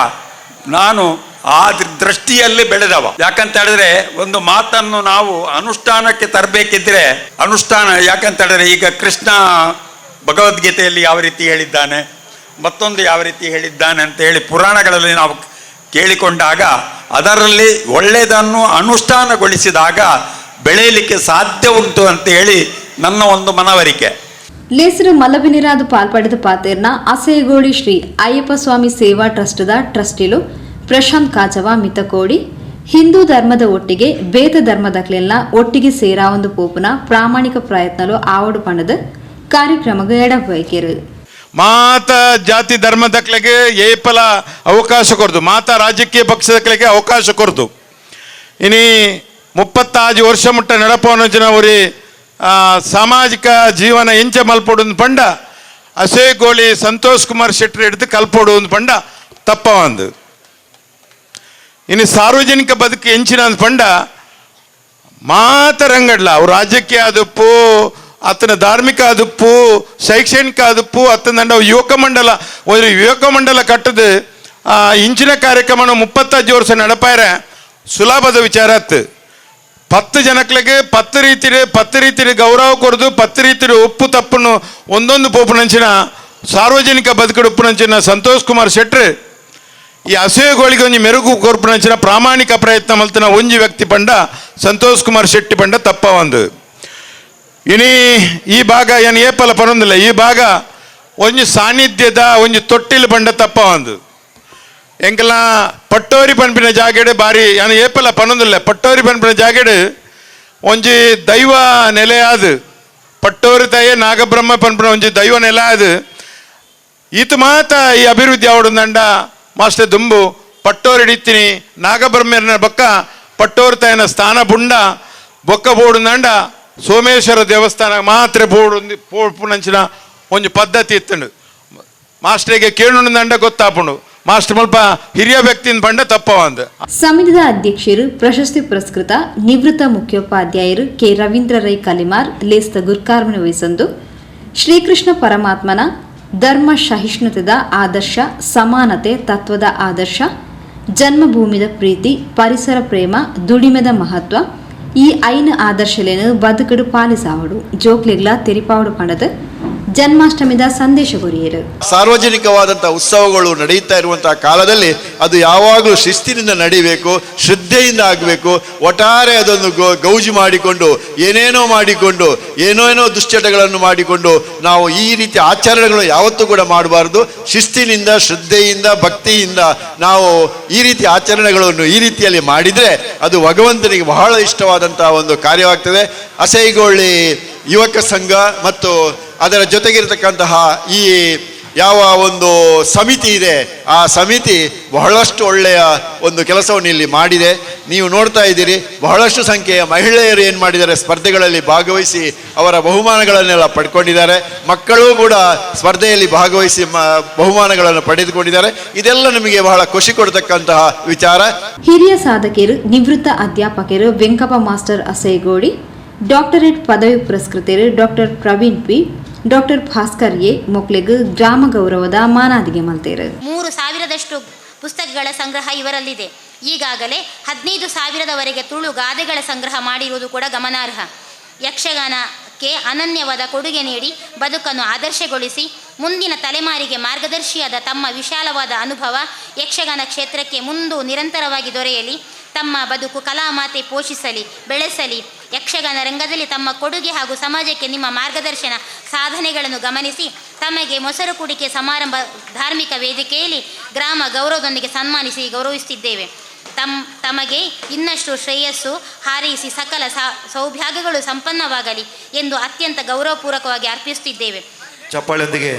ನಾನು ಆ ದೃಷ್ಟಿಯಲ್ಲಿ ಬೆಳೆದವ. ಯಾಕಂತ ಹೇಳಿದ್ರೆ ಒಂದು ಮಾತನ್ನು ನಾವು ಅನುಷ್ಠಾನಕ್ಕೆ ತರಬೇಕಿದ್ರೆ ಅನುಷ್ಠಾನ, ಯಾಕಂತ ಹೇಳಿದ್ರೆ ಈಗ ಕೃಷ್ಣ ಭಗವದ್ಗೀತೆಯಲ್ಲಿ ಯಾವ ರೀತಿ ಹೇಳಿದ್ದಾನೆ, ಮತ್ತೊಂದು ಯಾವ ರೀತಿ ಹೇಳಿದ್ದಾನೆ ಅಂತ ಹೇಳಿ ಪುರಾಣಗಳಲ್ಲಿ ನಾವು ಕೇಳಿಕೊಂಡಾಗ ಅದರಲ್ಲಿ ಒಳ್ಳೆಯದನ್ನು ಅನುಷ್ಠಾನಗೊಳಿಸಿದಾಗ ಬೆಳೆಯಲಿಕ್ಕೆ ಸಾಧ್ಯ ಉಂಟು ಅಂತ ಹೇಳಿ ನನ್ನ ಒಂದು ಮನವರಿಕೆ. ಲೇಸರು ಮಲ್ಲಬಿನಿರಾದ ಪಾಲ್ಪಡೆದ ಪಾತೇರ್ನ ಅಸೇಗೋಳಿ ಶ್ರೀ ಅಯ್ಯಪ್ಪ ಸ್ವಾಮಿ ಸೇವಾ ಟ್ರಸ್ಟ್ದ ಟ್ರಸ್ಟಿಲು ಪ್ರಶಾಂತ್ ಕಾಜವ ಮಿತಕೋಡಿ ಹಿಂದೂ ಧರ್ಮದ ಒಟ್ಟಿಗೆ ಬೇತ ಧರ್ಮದಕ್ಲೆಲ್ಲ ಒಟ್ಟಿಗೆ ಸೇರಾವೊಂದು ಪೋಪುನ ಪ್ರಾಮಾಣಿಕ ಪ್ರಯತ್ನಲು ಆವಡು ಪಣದ ಕಾರ್ಯಕ್ರಮಕ್ಕೆ ಎಡವೈಕೆರು. ಮಾತ ಜಾತಿ ಧರ್ಮದಕ್ಲೆಗೆ ಏಪಲ ಅವಕಾಶ ಕೊರ್ದು, ಮಾತ ರಾಜಕೀಯ ಪಕ್ಷದಕ್ಲೆಗೆ ಅವಕಾಶ ಕೊರ್ದು. ಇನಿ 35 ವರ್ಷ ಮುಟ್ಟ ನಡಪವನಂಚಿನ ಒರಿ ಸಾಮಾಜಿಕ ಜೀವನ ಎಂಚ ಮಲ್ಪೊಡು ಪಂಡ ಅಸೇಗೋಳಿ ಸಂತೋಷ್ ಕುಮಾರ್ ಶೆಟ್ಟಿ ಹಿಡಿದು ಕಲ್ಪೊಡು ಪಂಡ ತಪ್ಪವಂದು. ಇನ್ನು ಸಾರ್ವಜನಿಕ ಬದುಕು ಎಂಚಿನ ಪಂಡ ಮಾತ ರಂಗಡ್ಲ ಅವು ರಾಜಕೀಯ ಆದುಪ್ಪು, ಅತನ ಧಾರ್ಮಿಕ ಆದುಪ್ಪು, ಶೈಕ್ಷಣಿಕ ಆದುಪ್ಪು, ಅತ್ತಂದಂಡ ಯುವಕ ಮಂಡಲ ಒಂದು ಯುವಕ ಮಂಡಲ ಕಟ್ಟದು ಇಂಚಿನ ಕಾರ್ಯಕ್ರಮ 35 ವರ್ಷ ನಡಪಾಯ್ರೆ ಸುಲಭದ ವಿಚಾರ ಅತ್ತು. 10 ಜನಕ್ಲೆಗೆ 10 ರೀತಿಯ 10 ರೀತಿಯ ಗೌರವ ಕೊಡದು, 10 ರೀತಿಯ ಉಪ್ಪು ತಪ್ಪನ್ನು ಒಂದೊಂದು ಪೋಪುನಂಚಿನ ಸಾರ್ವಜನಿಕ ಬದುಕಡು ಉಪ್ಪುನಂಚಿನ ಸಂತೋಷ್ ಕುಮಾರ್ ಶೆಟ್ರು ಈ ಅಸಹ್ಯಗಳಿಗೆ ಒಂಜಿ ಮೆರುಗು ಕೊರ್ಪುನಂಚಿನ ಪ್ರಾಮಾಣಿಕ ಪ್ರಯತ್ನ ಮಲ್ತಿನ ಒಂಜಿ ವ್ಯಕ್ತಿ ಪಂಡ ಸಂತೋಷ್ ಕುಮಾರ್ ಶೆಟ್ಟಿ ಪಂಡ ತಪ್ಪ ಒಂದು. ಇನಿ ಈ ಭಾಗ ಏನು ಏಪಲ ಪರೊಂದಿಲ್ಲ, ಈ ಭಾಗ ಒಂಜಿ ಸಾನ್ನಿಧ್ಯದ ಒಂಜಿ ತೊಟ್ಟಿಲು ಪಂಡ ತಪ್ಪ ಒಂದು. ಎಂಕಲ ಪಟ್ಟೋರಿ ಪನ್ಪಿನ ಜಾಗೆಡ್ ಬಾರಿ ಏನು ಏಪಲ ಪನೊಂದಿಲ್ಲ, ಪಟ್ಟೋರಿ ಪನ್ಪಿನ ಜಾಗೆಡ್ ಒಂಜಿ ದೈವ ನೆಲೆಯಾದು ಪಟ್ಟೋರಿ ತಾಯೇ ನಾಗಬ್ರಹ್ಮ ಪನ್ಪಿನ ಒಂಜಿ ದೈವ ನೆಲೆ ಅದು. ಈತ ಮಾತ ಈ ಅಭಿವೃದ್ಧಿ ಆವಡುಂದಂಡ ಮಾಸ್ಟರ್ ದುಂಬು ಪಟ್ಟೋರಿ ಹಿಡಿತೀನಿ ನಾಗಬ್ರಹ್ಮನ ಬೊಕ್ಕ ಪಟ್ಟೋರಿ ತಾಯಿನ ಸ್ಥಾನ ಬುಂಡ ಬೊಕ್ಕ ಬೋಡುಂದಂಡ ಸೋಮೇಶ್ವರ ದೇವಸ್ಥಾನ ಮಾತ್ರ ಬೋಡು ಪೋಪುನಂಚಿನ ಒಂಜಿ ಪದ್ಧತಿ ಇತ್ತಂಡು. ಮಾಸ್ಟರಿಗೆ ಕೇಳುಂದಂಡ ಗೊತ್ತಾಪುಂಡು ಮಾಸ್ಟರ್ ಮಲ್ಪ ಹಿರಿಯ ವ್ಯಕ್ತಿನ ಪಂಡ ತಪ್ಪವಂದು. ಸಮಿತಿದ ಅಧ್ಯಕ್ಷರು ಪ್ರಶಸ್ತಿ ಪುರಸ್ಕೃತ ನಿವೃತ್ತ ಮುಖ್ಯೋಪಾಧ್ಯಾಯರು ಕೆ ರವೀಂದ್ರ ರೈ ಕಲಿಮಾರ್ ಲೇಸ್ತ ಗುರ್ಕಾರ್ಮಣೆ ವಹಿಸಂದು ಶ್ರೀಕೃಷ್ಣ ಪರಮಾತ್ಮನ ಧರ್ಮ ಸಹಿಷ್ಣುತೆದ ಆದರ್ಶ, ಸಮಾನತೆ ತತ್ವದ ಆದರ್ಶ, ಜನ್ಮಭೂಮಿದ ಪ್ರೀತಿ, ಪರಿಸರ ಪ್ರೇಮ, ದುಡಿಮೆದ ಮಹತ್ವ ಈ ಐನು ಆದರ್ಶಲೇನು ಬದುಕಡು ಪಾಲಿಸಾವಡು ಜೋಕ್ಲೆಗ್ಲ ತೆರಿಪಾವಡು ಪಂಡದು ಜನ್ಮಾಷ್ಟಮಿದ ಸಂದೇಶ ಕೊರಿಯರು. ಸಾರ್ವಜನಿಕವಾದಂಥ ಉತ್ಸವಗಳು ನಡೆಯುತ್ತಾ ಇರುವಂತಹ ಕಾಲದಲ್ಲಿ ಅದು ಯಾವಾಗಲೂ ಶಿಸ್ತಿನಿಂದ ನಡಿಬೇಕು, ಶ್ರದ್ಧೆಯಿಂದ ಆಗಬೇಕು. ಒಟ್ಟಾರೆ ಅದನ್ನು ಗೌಜಿ ಮಾಡಿಕೊಂಡು ಏನೇನೋ ಮಾಡಿಕೊಂಡು ಏನೇನೋ ದುಶ್ಚಟಗಳನ್ನು ಮಾಡಿಕೊಂಡು ನಾವು ಈ ರೀತಿ ಆಚರಣೆಗಳು ಯಾವತ್ತೂ ಕೂಡ ಮಾಡಬಾರ್ದು. ಶಿಸ್ತಿನಿಂದ, ಶ್ರದ್ಧೆಯಿಂದ, ಭಕ್ತಿಯಿಂದ ನಾವು ಈ ರೀತಿ ಆಚರಣೆಗಳನ್ನು ಈ ರೀತಿಯಲ್ಲಿ ಮಾಡಿದರೆ ಅದು ಭಗವಂತನಿಗೆ ಬಹಳ ಇಷ್ಟವಾದಂತಹ ಒಂದು ಕಾರ್ಯವಾಗ್ತದೆ. ಅಸೈಗೋಳಿ ಯುವಕ ಸಂಘ ಮತ್ತು ಅದರ ಜೊತೆಗಿರತಕ್ಕಂತಹ ಈ ಯಾವ ಒಂದು ಸಮಿತಿ ಇದೆ, ಆ ಸಮಿತಿ ಬಹಳಷ್ಟು ಒಳ್ಳೆಯ ಒಂದು ಕೆಲಸವನ್ನು ಇಲ್ಲಿ ಮಾಡಿದೆ. ನೀವು ನೋಡ್ತಾ ಇದ್ದೀರಿ, ಬಹಳಷ್ಟು ಸಂಖ್ಯೆಯ ಮಹಿಳೆಯರು ಏನು ಮಾಡಿದ್ದಾರೆ, ಸ್ಪರ್ಧೆಗಳಲ್ಲಿ ಭಾಗವಹಿಸಿ ಅವರ ಬಹುಮಾನಗಳನ್ನೆಲ್ಲ ಪಡ್ಕೊಂಡಿದ್ದಾರೆ. ಮಕ್ಕಳು ಕೂಡ ಸ್ಪರ್ಧೆಯಲ್ಲಿ ಭಾಗವಹಿಸಿ ಬಹುಮಾನಗಳನ್ನು ಪಡೆದುಕೊಂಡಿದ್ದಾರೆ. ಇದೆಲ್ಲ ನಿಮಗೆ ಬಹಳ ಖುಷಿ ಕೊಡ್ತಕ್ಕಂತಹ ವಿಚಾರ. ಹಿರಿಯ ಸಾಧಕರು ನಿವೃತ್ತ ಅಧ್ಯಾಪಕರು ವೆಂಕಪ್ಪ ಮಾಸ್ಟರ್ ಅಸೇಗೋಡಿ, ಡಾಕ್ಟರೇಟ್ ಪದವಿ ಪುರಸ್ಕೃತರು doctor Praveen P, doctor Bhaskar A ಮೊಕ್ಲೆಗ್ ಗ್ರಾಮ ಗೌರವದ ಮಾನಾದಿಗೆ ಮಲ್ತೇರು. 3000ದಷ್ಟು ಪುಸ್ತಕಗಳ ಸಂಗ್ರಹ ಇವರಲ್ಲಿದೆ. ಈಗಾಗಲೇ 15,000ದವರೆಗೆ ತುಳು ಗಾದೆಗಳ ಸಂಗ್ರಹ ಮಾಡಿರುವುದು ಕೂಡ ಗಮನಾರ್ಹ. ಯಕ್ಷಗಾನಕ್ಕೆ ಅನನ್ಯವಾದ ಕೊಡುಗೆ ನೀಡಿ ಬದುಕನ್ನು ಆದರ್ಶಗೊಳಿಸಿ ಮುಂದಿನ ತಲೆಮಾರಿಗೆ ಮಾರ್ಗದರ್ಶಿಯಾದ ತಮ್ಮ ವಿಶಾಲವಾದ ಅನುಭವ ಯಕ್ಷಗಾನ ಕ್ಷೇತ್ರಕ್ಕೆ ಮುಂದೂ ನಿರಂತರವಾಗಿ ದೊರೆಯಲಿ. ತಮ್ಮ ಬದುಕು ಕಲಾಮಾತೆ ಪೋಷಿಸಲಿ, ಬೆಳೆಸಲಿ. ಯಕ್ಷಗಾನ ರಂಗದಲ್ಲಿ ತಮ್ಮ ಕೊಡುಗೆ ಹಾಗೂ ಸಮಾಜಕ್ಕೆ ನಿಮ್ಮ ಮಾರ್ಗದರ್ಶನ ಸಾಧನೆಗಳನ್ನು ಗಮನಿಸಿ ತಮಗೆ ಮೊಸರು ಕುಡಿಕೆ ಸಮಾರಂಭ ಧಾರ್ಮಿಕ ವೇದಿಕೆಯಲ್ಲಿ ಗ್ರಾಮ ಗೌರವದೊಂದಿಗೆ ಸನ್ಮಾನಿಸಿ ಗೌರವಿಸುತ್ತಿದ್ದೇವೆ. ತಮಗೆ ಇನ್ನಷ್ಟು ಶ್ರೇಯಸ್ಸು ಹಾರೈಸಿ ಸಕಲ ಸೌಭಾಗ್ಯಗಳು ಸಂಪನ್ನವಾಗಲಿ ಎಂದು ಅತ್ಯಂತ ಗೌರವಪೂರ್ವಕವಾಗಿ ಅರ್ಪಿಸುತ್ತಿದ್ದೇವೆ. ಚಪ್ಪಾಳೆಯೊಂದಿಗೆ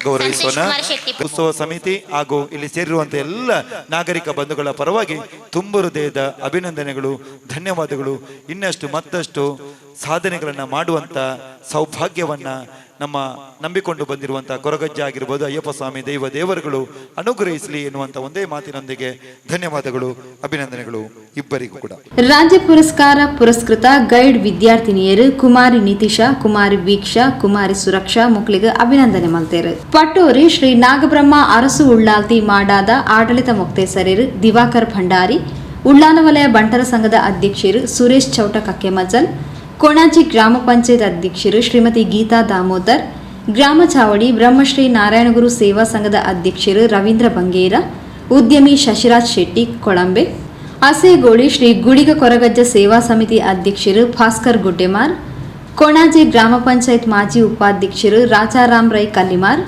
ಗೌರವಿಸೋಣ. ಸಂತೋಷ್ ಉತ್ಸವ ಸಮಿತಿ ಹಾಗೂ ಇಲ್ಲಿ ಸೇರಿರುವಂತಹ ಎಲ್ಲ ನಾಗರಿಕ ಬಂಧುಗಳ ಪರವಾಗಿ ತುಂಬು ಹೃದಯದ ಅಭಿನಂದನೆಗಳು, ಧನ್ಯವಾದಗಳು. ಇನ್ನಷ್ಟು ಮತ್ತಷ್ಟು ಸಾಧನೆಗಳನ್ನು ಮಾಡುವಂಥ ಸೌಭಾಗ್ಯವನ್ನ ನಮ್ಮ ನಂಬಿಕೊಂಡು ಬಂದಿರುವಂಥ ಕೊರಗಜ್ಜ ಆಗಿರ್ಬೋದು, ಅಯ್ಯಪ್ಪ ಸ್ವಾಮಿ ದೈವ ದೇವರುಗಳು ಅನುಗ್ರಹಿಸಲಿ ಎನ್ನುವಂಥ ಒಂದೇ ಮಾತಿನೊಂದಿಗೆ ಧನ್ಯವಾದಗಳು, ಅಭಿನಂದನೆಗಳು ಇಬ್ಬರಿಗೂ ಕೂಡ. ರಾಜ್ಯ ಪುರಸ್ಕಾರ ಪುರಸ್ಕೃತ ಗೈಡ್ ವಿದ್ಯಾರ್ಥಿನಿಯರು ಕುಮಾರಿ ನಿತಿಶಾ, ಕುಮಾರಿ ವೀಕ್ಷಾ, ಕುಮಾರಿ ಸುರಕ್ಷಾ ಮಕ್ಕಳಿಗೆ ಅಭಿನಂದನೆ ಮಲ್ತೇರು. ಪಟ್ಟೋರಿ ಶ್ರೀ ನಾಗಬ್ರಹ್ಮ ಅರಸು ಉಳ್ಳಾಲ್ತಿ ಮಾಡಾದ ಆಡಳಿತ ಮೊಕ್ತೇಸರಿರು ದಿವಾಕರ್ ಭಂಡಾರಿ, ಉಳ್ಳಾಲ ವಲಯ ಬಂಟರ ಸಂಘದ ಅಧ್ಯಕ್ಷರು ಸುರೇಶ್ ಚೌಟ ಕಕ್ಕೆಮಜಲ್, ಕೊಣಾಜಿ ಗ್ರಾಮ ಪಂಚಾಯತ್ ಅಧ್ಯಕ್ಷರು ಶ್ರೀಮತಿ ಗೀತಾ ದಾಮೋದರ್, ಗ್ರಾಮ ಚಾವಡಿ ಬ್ರಹ್ಮಶ್ರೀ ನಾರಾಯಣಗುರು ಸೇವಾ ಸಂಘದ ಅಧ್ಯಕ್ಷರು ರವೀಂದ್ರ ಬಂಗೇರ, ಉದ್ಯಮಿ ಶಶಿರಾಜ್ ಶೆಟ್ಟಿ ಕೊಳಂಬೆ, ಅಸೇಗೋಳಿ ಶ್ರೀ ಗುಡಿಗ ಕೊರಗಜ್ಜ ಸೇವಾ ಸಮಿತಿ ಅಧ್ಯಕ್ಷರು ಭಾಸ್ಕರ್ ಗುಡ್ಡೆಮಾರ್, ಕೊಣಾಜಿ ಗ್ರಾಮ ಪಂಚಾಯತ್ ಮಾಜಿ ಉಪಾಧ್ಯಕ್ಷರು ರಾಜಾರಾಮ್ ರೈ ಕಲ್ಲಿಮಾರ್,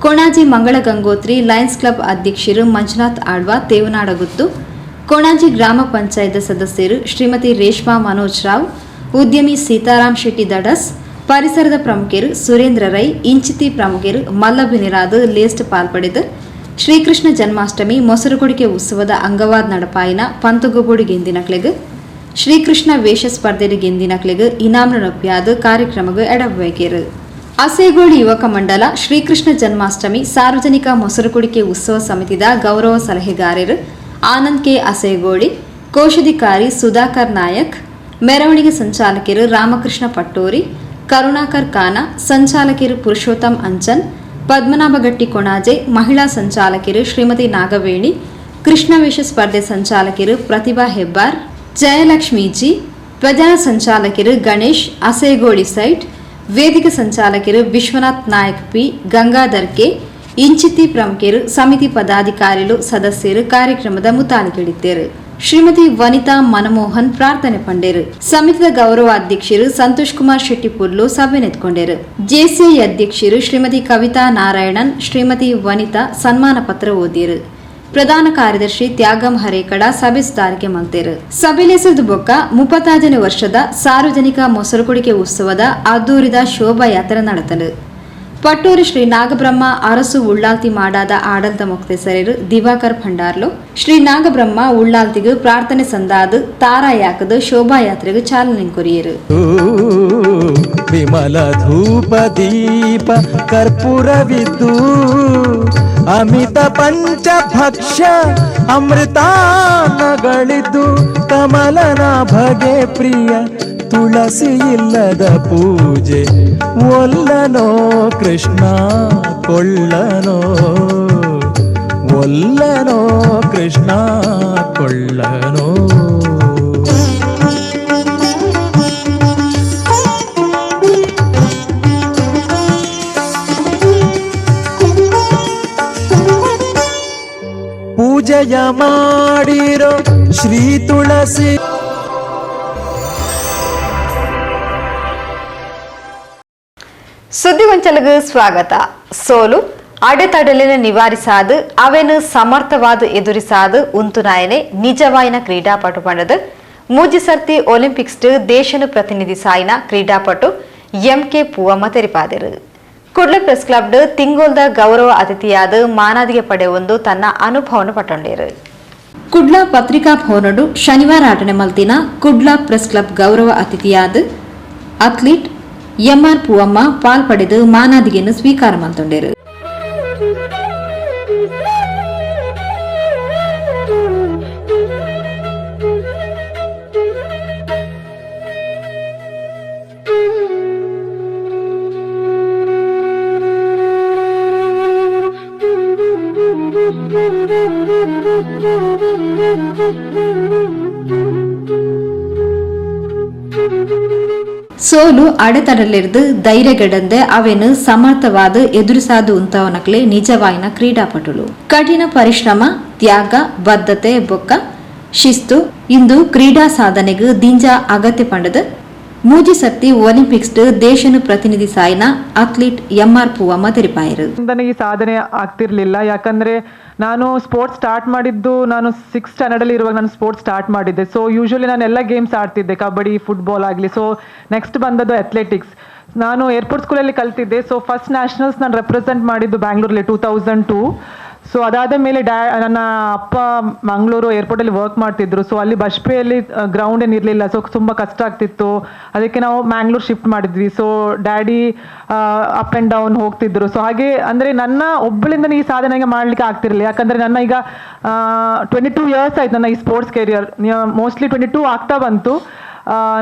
ಕೊಣಾಜಿ ಮಂಗಳ ಗಂಗೋತ್ರಿ ಲಯನ್ಸ್ ಕ್ಲಬ್ ಅಧ್ಯಕ್ಷರು ಮಂಜುನಾಥ್ ಆಳ್ವಾ ತೇವನಾಡಗುತ್ತು, ಕೊಣಾಜಿ ಗ್ರಾಮ ಪಂಚಾಯತ್ ಸದಸ್ಯರು ಶ್ರೀಮತಿ ರೇಷ್ಮಾ ಮನೋಜ್ ರಾವ್, ಉದ್ಯಮಿ ಸೀತಾರಾಮ್ ಶೆಟ್ಟಿ ದಡಸ್, ಪರಿಸರದ ಪ್ರಮುಖರು ಸುರೇಂದ್ರ ರೈ, ಇಂಚಿತಿ ಪ್ರಮುಖರು ಮಲ್ಲಭಿನಿರಾದ ಲೇಸ್ಟ್ ಪಾಲ್ಪಡೆದು ಶ್ರೀಕೃಷ್ಣ ಜನ್ಮಾಷ್ಟಮಿ ಮೊಸರುಕೊಡಿಕೆ ಉತ್ಸವದ ಅಂಗವಾದ ನಡಪಾಯಿನ ಪಂತುಗೊಬ್ಬುಡು ಗೆಂದಿನಕ್ಲೆಗ್ ಶ್ರೀಕೃಷ್ಣ ವೇಷ ಸ್ಪರ್ಧೆ ಗೆಂದಿನಕ್ಲೆಗ್ ಇನಾಮ್ರನೊಪ್ಪಿಯಾದ ಕಾರ್ಯಕ್ರಮಗ್ ಎಡಬೇಕಿರು. ಅಸೇಗೋಳಿ ಯುವಕ ಮಂಡಲ ಶ್ರೀಕೃಷ್ಣ ಜನ್ಮಾಷ್ಟಮಿ ಸಾರ್ವಜನಿಕ ಮೊಸರುಕುಡಿಕೆ ಉತ್ಸವ ಸಮಿತಿದ ಗೌರವ ಸಲಹೆಗಾರರು ಆನಂದ್ ಕೆ ಅಸೇಗೋಳಿ, ಕೋಶಾಧಿಕಾರಿ ಸುಧಾಕರ್ ನಾಯಕ್, ಮೆರವಣಿಗೆ ಸಂಚಾಲಕರು ರಾಮಕೃಷ್ಣ ಪಟ್ಟೋರಿ, ಕರುಣಾಕರ್ ಕಾನ, ಸಂಚಾಲಕರು ಪುರುಷೋತ್ತಮ್ ಅಂಚನ್, ಪದ್ಮನಾಭಗಟ್ಟಿ ಕೊಣಾಜೆ, ಮಹಿಳಾ ಸಂಚಾಲಕರು ಶ್ರೀಮತಿ ನಾಗವೇಣಿ, ಕೃಷ್ಣವೇಷ ಸ್ಪರ್ಧೆ ಸಂಚಾಲಕರು ಪ್ರತಿಭಾ ಹೆಬ್ಬಾರ್, ಜಯಲಕ್ಷ್ಮೀ ಜಿ, ಪ್ರಧಾನ ಸಂಚಾಲಕರು ಗಣೇಶ್ ಅಸೇಗೋಳಿ ಸೈಟ್, ವೇದಿಕೆ ಸಂಚಾಲಕರು ವಿಶ್ವನಾಥ್ ನಾಯಕ್ ಪಿ, ಗಂಗಾಧರ್ ಕೆ, ಇಂಚಿತಿ ಪ್ರಮುಖರು, ಸಮಿತಿ ಪದಾಧಿಕಾರಿಗಳು, ಸದಸ್ಯರು ಕಾರ್ಯಕ್ರಮದ ಮುತಾಲಿಕೆಳಿದ್ದರು. ಶ್ರೀಮತಿ ವನಿತಾ ಮನಮೋಹನ್ ಪ್ರಾರ್ಥನೆ ಪಂಡೇರು. ಸಮಿತಿಯ ಗೌರವ ಅಧ್ಯಕ್ಷರು ಸಂತೋಷ್ ಕುಮಾರ್ ಶೆಟ್ಟಿ ಪುರ್ಲು ಸಭೆ ನೆತ್ಕೊಂಡರು. ಜೆಸಿಐ ಅಧ್ಯಕ್ಷರು ಶ್ರೀಮತಿ ಕವಿತಾ ನಾರಾಯಣನ್, ಶ್ರೀಮತಿ ವನಿತಾ ಸನ್ಮಾನ ಪತ್ರ ಓದಿರು. ಪ್ರಧಾನ ಕಾರ್ಯದರ್ಶಿ ತ್ಯಾಗಂ ಹರೇಕಡ ಸಭೆ ಸುಧಾರಿಕೆ ಮಲ್ತೇರು. ಸಭೆಲೇಸದ ಬೊಕ್ಕ 35ನೇ ವರ್ಷದ ಸಾರ್ವಜನಿಕ ಮೊಸರುಕುಡಿಕೆ ಉತ್ಸವದ ಅದ್ದೂರಿದ ಶೋಭಾಯಾತ್ರೆ ನಡೆತನು. ಪಟ್ಟೂರು ಶ್ರೀ ನಾಗಬ್ರಹ್ಮ ಅರಸು ಉಳ್ಳಾಲ್ತಿ ಮಾಡಾದ ಆಡಳಿತ ಮೊಕ್ತೇಸರರು ದಿವಾಕರ್ ಭಂಡಾರ್ಲು ಶ್ರೀ ನಾಗಬ್ರಹ್ಮ ಉಳ್ಳಾಲ್ತಿಗೆ ಪ್ರಾರ್ಥನೆ ಸಂದಾದು ತಾರಾಯಾಕದ ಶೋಭಾಯಾತ್ರೆಗೆ ಚಾಲನೆ ಕೊರಿಯರು. ವಿಮಲ ಧೂಪ ದೀಪ ಕರ್ಪೂರವಿದ್ದು ಅಮಿತ ಪಂಚಭಕ್ಷ್ಯ ಅಮೃತಾನ್ನಗಳಿದ್ದು ಕಮಲನಾಭಗೆ ಪ್ರಿಯ ತುಳಸಿ ಇಲ್ಲದ ಪೂಜೆ ಒಲ್ಲನೋ ಕೃಷ್ಣ ಕೊಳ್ಳನೋ, ಒಲ್ಲನೋ ಕೃಷ್ಣ ಕೊಳ್ಳನೋ. ಪೂಜೆಯ ಮಾಡಿರೋ ಶ್ರೀ ತುಳಸಿ. ಸುದ್ದಿಗೊಂಚಲಿಗೆ ಸ್ವಾಗತ. ಸೋಲು ಅಡೆತಡೆಲಿನ ನಿವಾರಿಸಾದು ಅವೆನು ಸಮರ್ಥವಾದ ಎದುರಿಸಾದು ಉಂತುನಾಯನೆ ನಿಜವಾಯಿನ ಕ್ರೀಡಾಪಟು ಪಂಡದು ಮೂಜಿ ಸರ್ತಿ ಒಲಿಂಪಿಕ್ಸ್ ದೇಶನು ಪ್ರತಿನಿಧಿಸಾಯಿನ ಕ್ರೀಡಾಪಟು ಎಂಕೆ ಪೂವಮ್ಮ ತೆರಿಪಾದರು. ಕುಡ್ಲ ಪ್ರೆಸ್ ಕ್ಲಬ್ ತಿಂಗೋಲ್ದ ಗೌರವ ಅತಿಥಿಯಾದ ಮಾನಾದಿಗೆ ಪಡೆಯೊಂದು ತನ್ನ ಅನುಭವವನ್ನು ಪಟ್ಟೊಂಡೇರು. ಕುಡ್ಲ ಪತ್ರಿಕಾ ಭವನಡು ಶನಿವಾರ ಆಟನೆ ಮಲ್ತಿನ ಕುಡ್ಲ ಪ್ರೆಸ್ ಕ್ಲಬ್ ಗೌರವ ಅತಿಥಿಯಾದ athlete M R Poovamma ಪಾಲ್ ಪಡೆದು ಮಾನಾದಿಗೆಯನ್ನು ಸ್ವೀಕಾರ ಮಲ್ತೊಂಡೇರು. ಸೋಲು ಅಡೆತಡಲಿರ್ದು ಧೈರ್ಯಗೆಡಂದೆ ಅವೆನು ಸಮರ್ಥವಾದ ಎದುರಿಸಾದು ಉಂತವನಕ್ಲೆ ನಿಜವಾಯಿನ ಕ್ರೀಡಾಪಟುಲು. ಕಠಿಣ ಪರಿಶ್ರಮ, ತ್ಯಾಗ, ಬದ್ಧತೆ, ಬೊಕ್ಕ ಶಿಸ್ತು ಇಂದು ಕ್ರೀಡಾ ಸಾಧನೆಗೆ ದಿಂಜ ಅಗತ್ಯ ಪಂಡದ ಮೂಜಿ ಸರ್ತಿ ಒಲಿಂಪಿಕ್ಸ್ ದೇಶನು ಪ್ರತಿನಿಧಿಸಾಯಿನ athlete M R Poovamma ತೆರಿಪಾಯರು. ನನಗೆ ಸಾಧನೆ ಆಗ್ತಿರ್ಲಿಲ್ಲ, ಯಾಕಂದ್ರೆ ನಾನು ಸ್ಪೋರ್ಟ್ಸ್ ಸ್ಟಾರ್ಟ್ ಮಾಡಿದ್ದು ನಾನು 6th ಸ್ಟ್ಯಾಂಡರ್ಡಲ್ಲಿ ಇರುವಾಗ ನಾನು ಸ್ಪೋರ್ಟ್ಸ್ ಸ್ಟಾರ್ಟ್ ಮಾಡಿದ್ದೆ. ಸೊ ಯೂಶ್ವಲಿ ನಾನು ಎಲ್ಲ ಗೇಮ್ಸ್ ಆಡ್ತಿದ್ದೆ, ಕಬಡ್ಡಿ, ಫುಟ್ಬಾಲ್ ಆಗಲಿ. ಸೊ ನೆಕ್ಸ್ಟ್ ಬಂದದ್ದು ಅಥ್ಲೆಟಿಕ್ಸ್. ನಾನು ಏರ್ಪೋರ್ಟ್ ಸ್ಕೂಲಲ್ಲಿ ಕಲ್ತಿದ್ದೆ. So first nationals ನಾನು ರೆಪ್ರೆಸೆಂಟ್ ಮಾಡಿದ್ದು ಬ್ಯಾಂಗ್ಳೂರಲ್ಲಿ 2002. ಸೊ ಅದಾದ ಮೇಲೆ ನನ್ನ ಅಪ್ಪ ಮಂಗಳೂರು ಏರ್ಪೋರ್ಟಲ್ಲಿ ವರ್ಕ್ ಮಾಡ್ತಿದ್ರು. ಸೊ ಅಲ್ಲಿ ಬಜ್ಪೆಯಲ್ಲಿ ಗ್ರೌಂಡ್ ಏನಿರಲಿಲ್ಲ, ಸೊ ತುಂಬ ಕಷ್ಟ ಆಗ್ತಿತ್ತು. ಅದಕ್ಕೆ ನಾವು ಮ್ಯಾಂಗ್ಳೂರ್ ಶಿಫ್ಟ್ ಮಾಡಿದ್ವಿ. So daddy up and down ಹೋಗ್ತಿದ್ರು. ಸೊ ಹಾಗೆ ಅಂದರೆ ನನ್ನ ಒಬ್ಬಳಿಂದ ಈ ಸಾಧನೆಗೆ ಮಾಡಲಿಕ್ಕೆ ಆಗ್ತಿರಲಿಲ್ಲ, ಯಾಕಂದರೆ ನನ್ನ ಈಗ 22 ಇಯರ್ಸ್ ಆಯ್ತು ನನ್ನ ಈ sports career, mostly 22 ಆಗ್ತಾ ಬಂತು.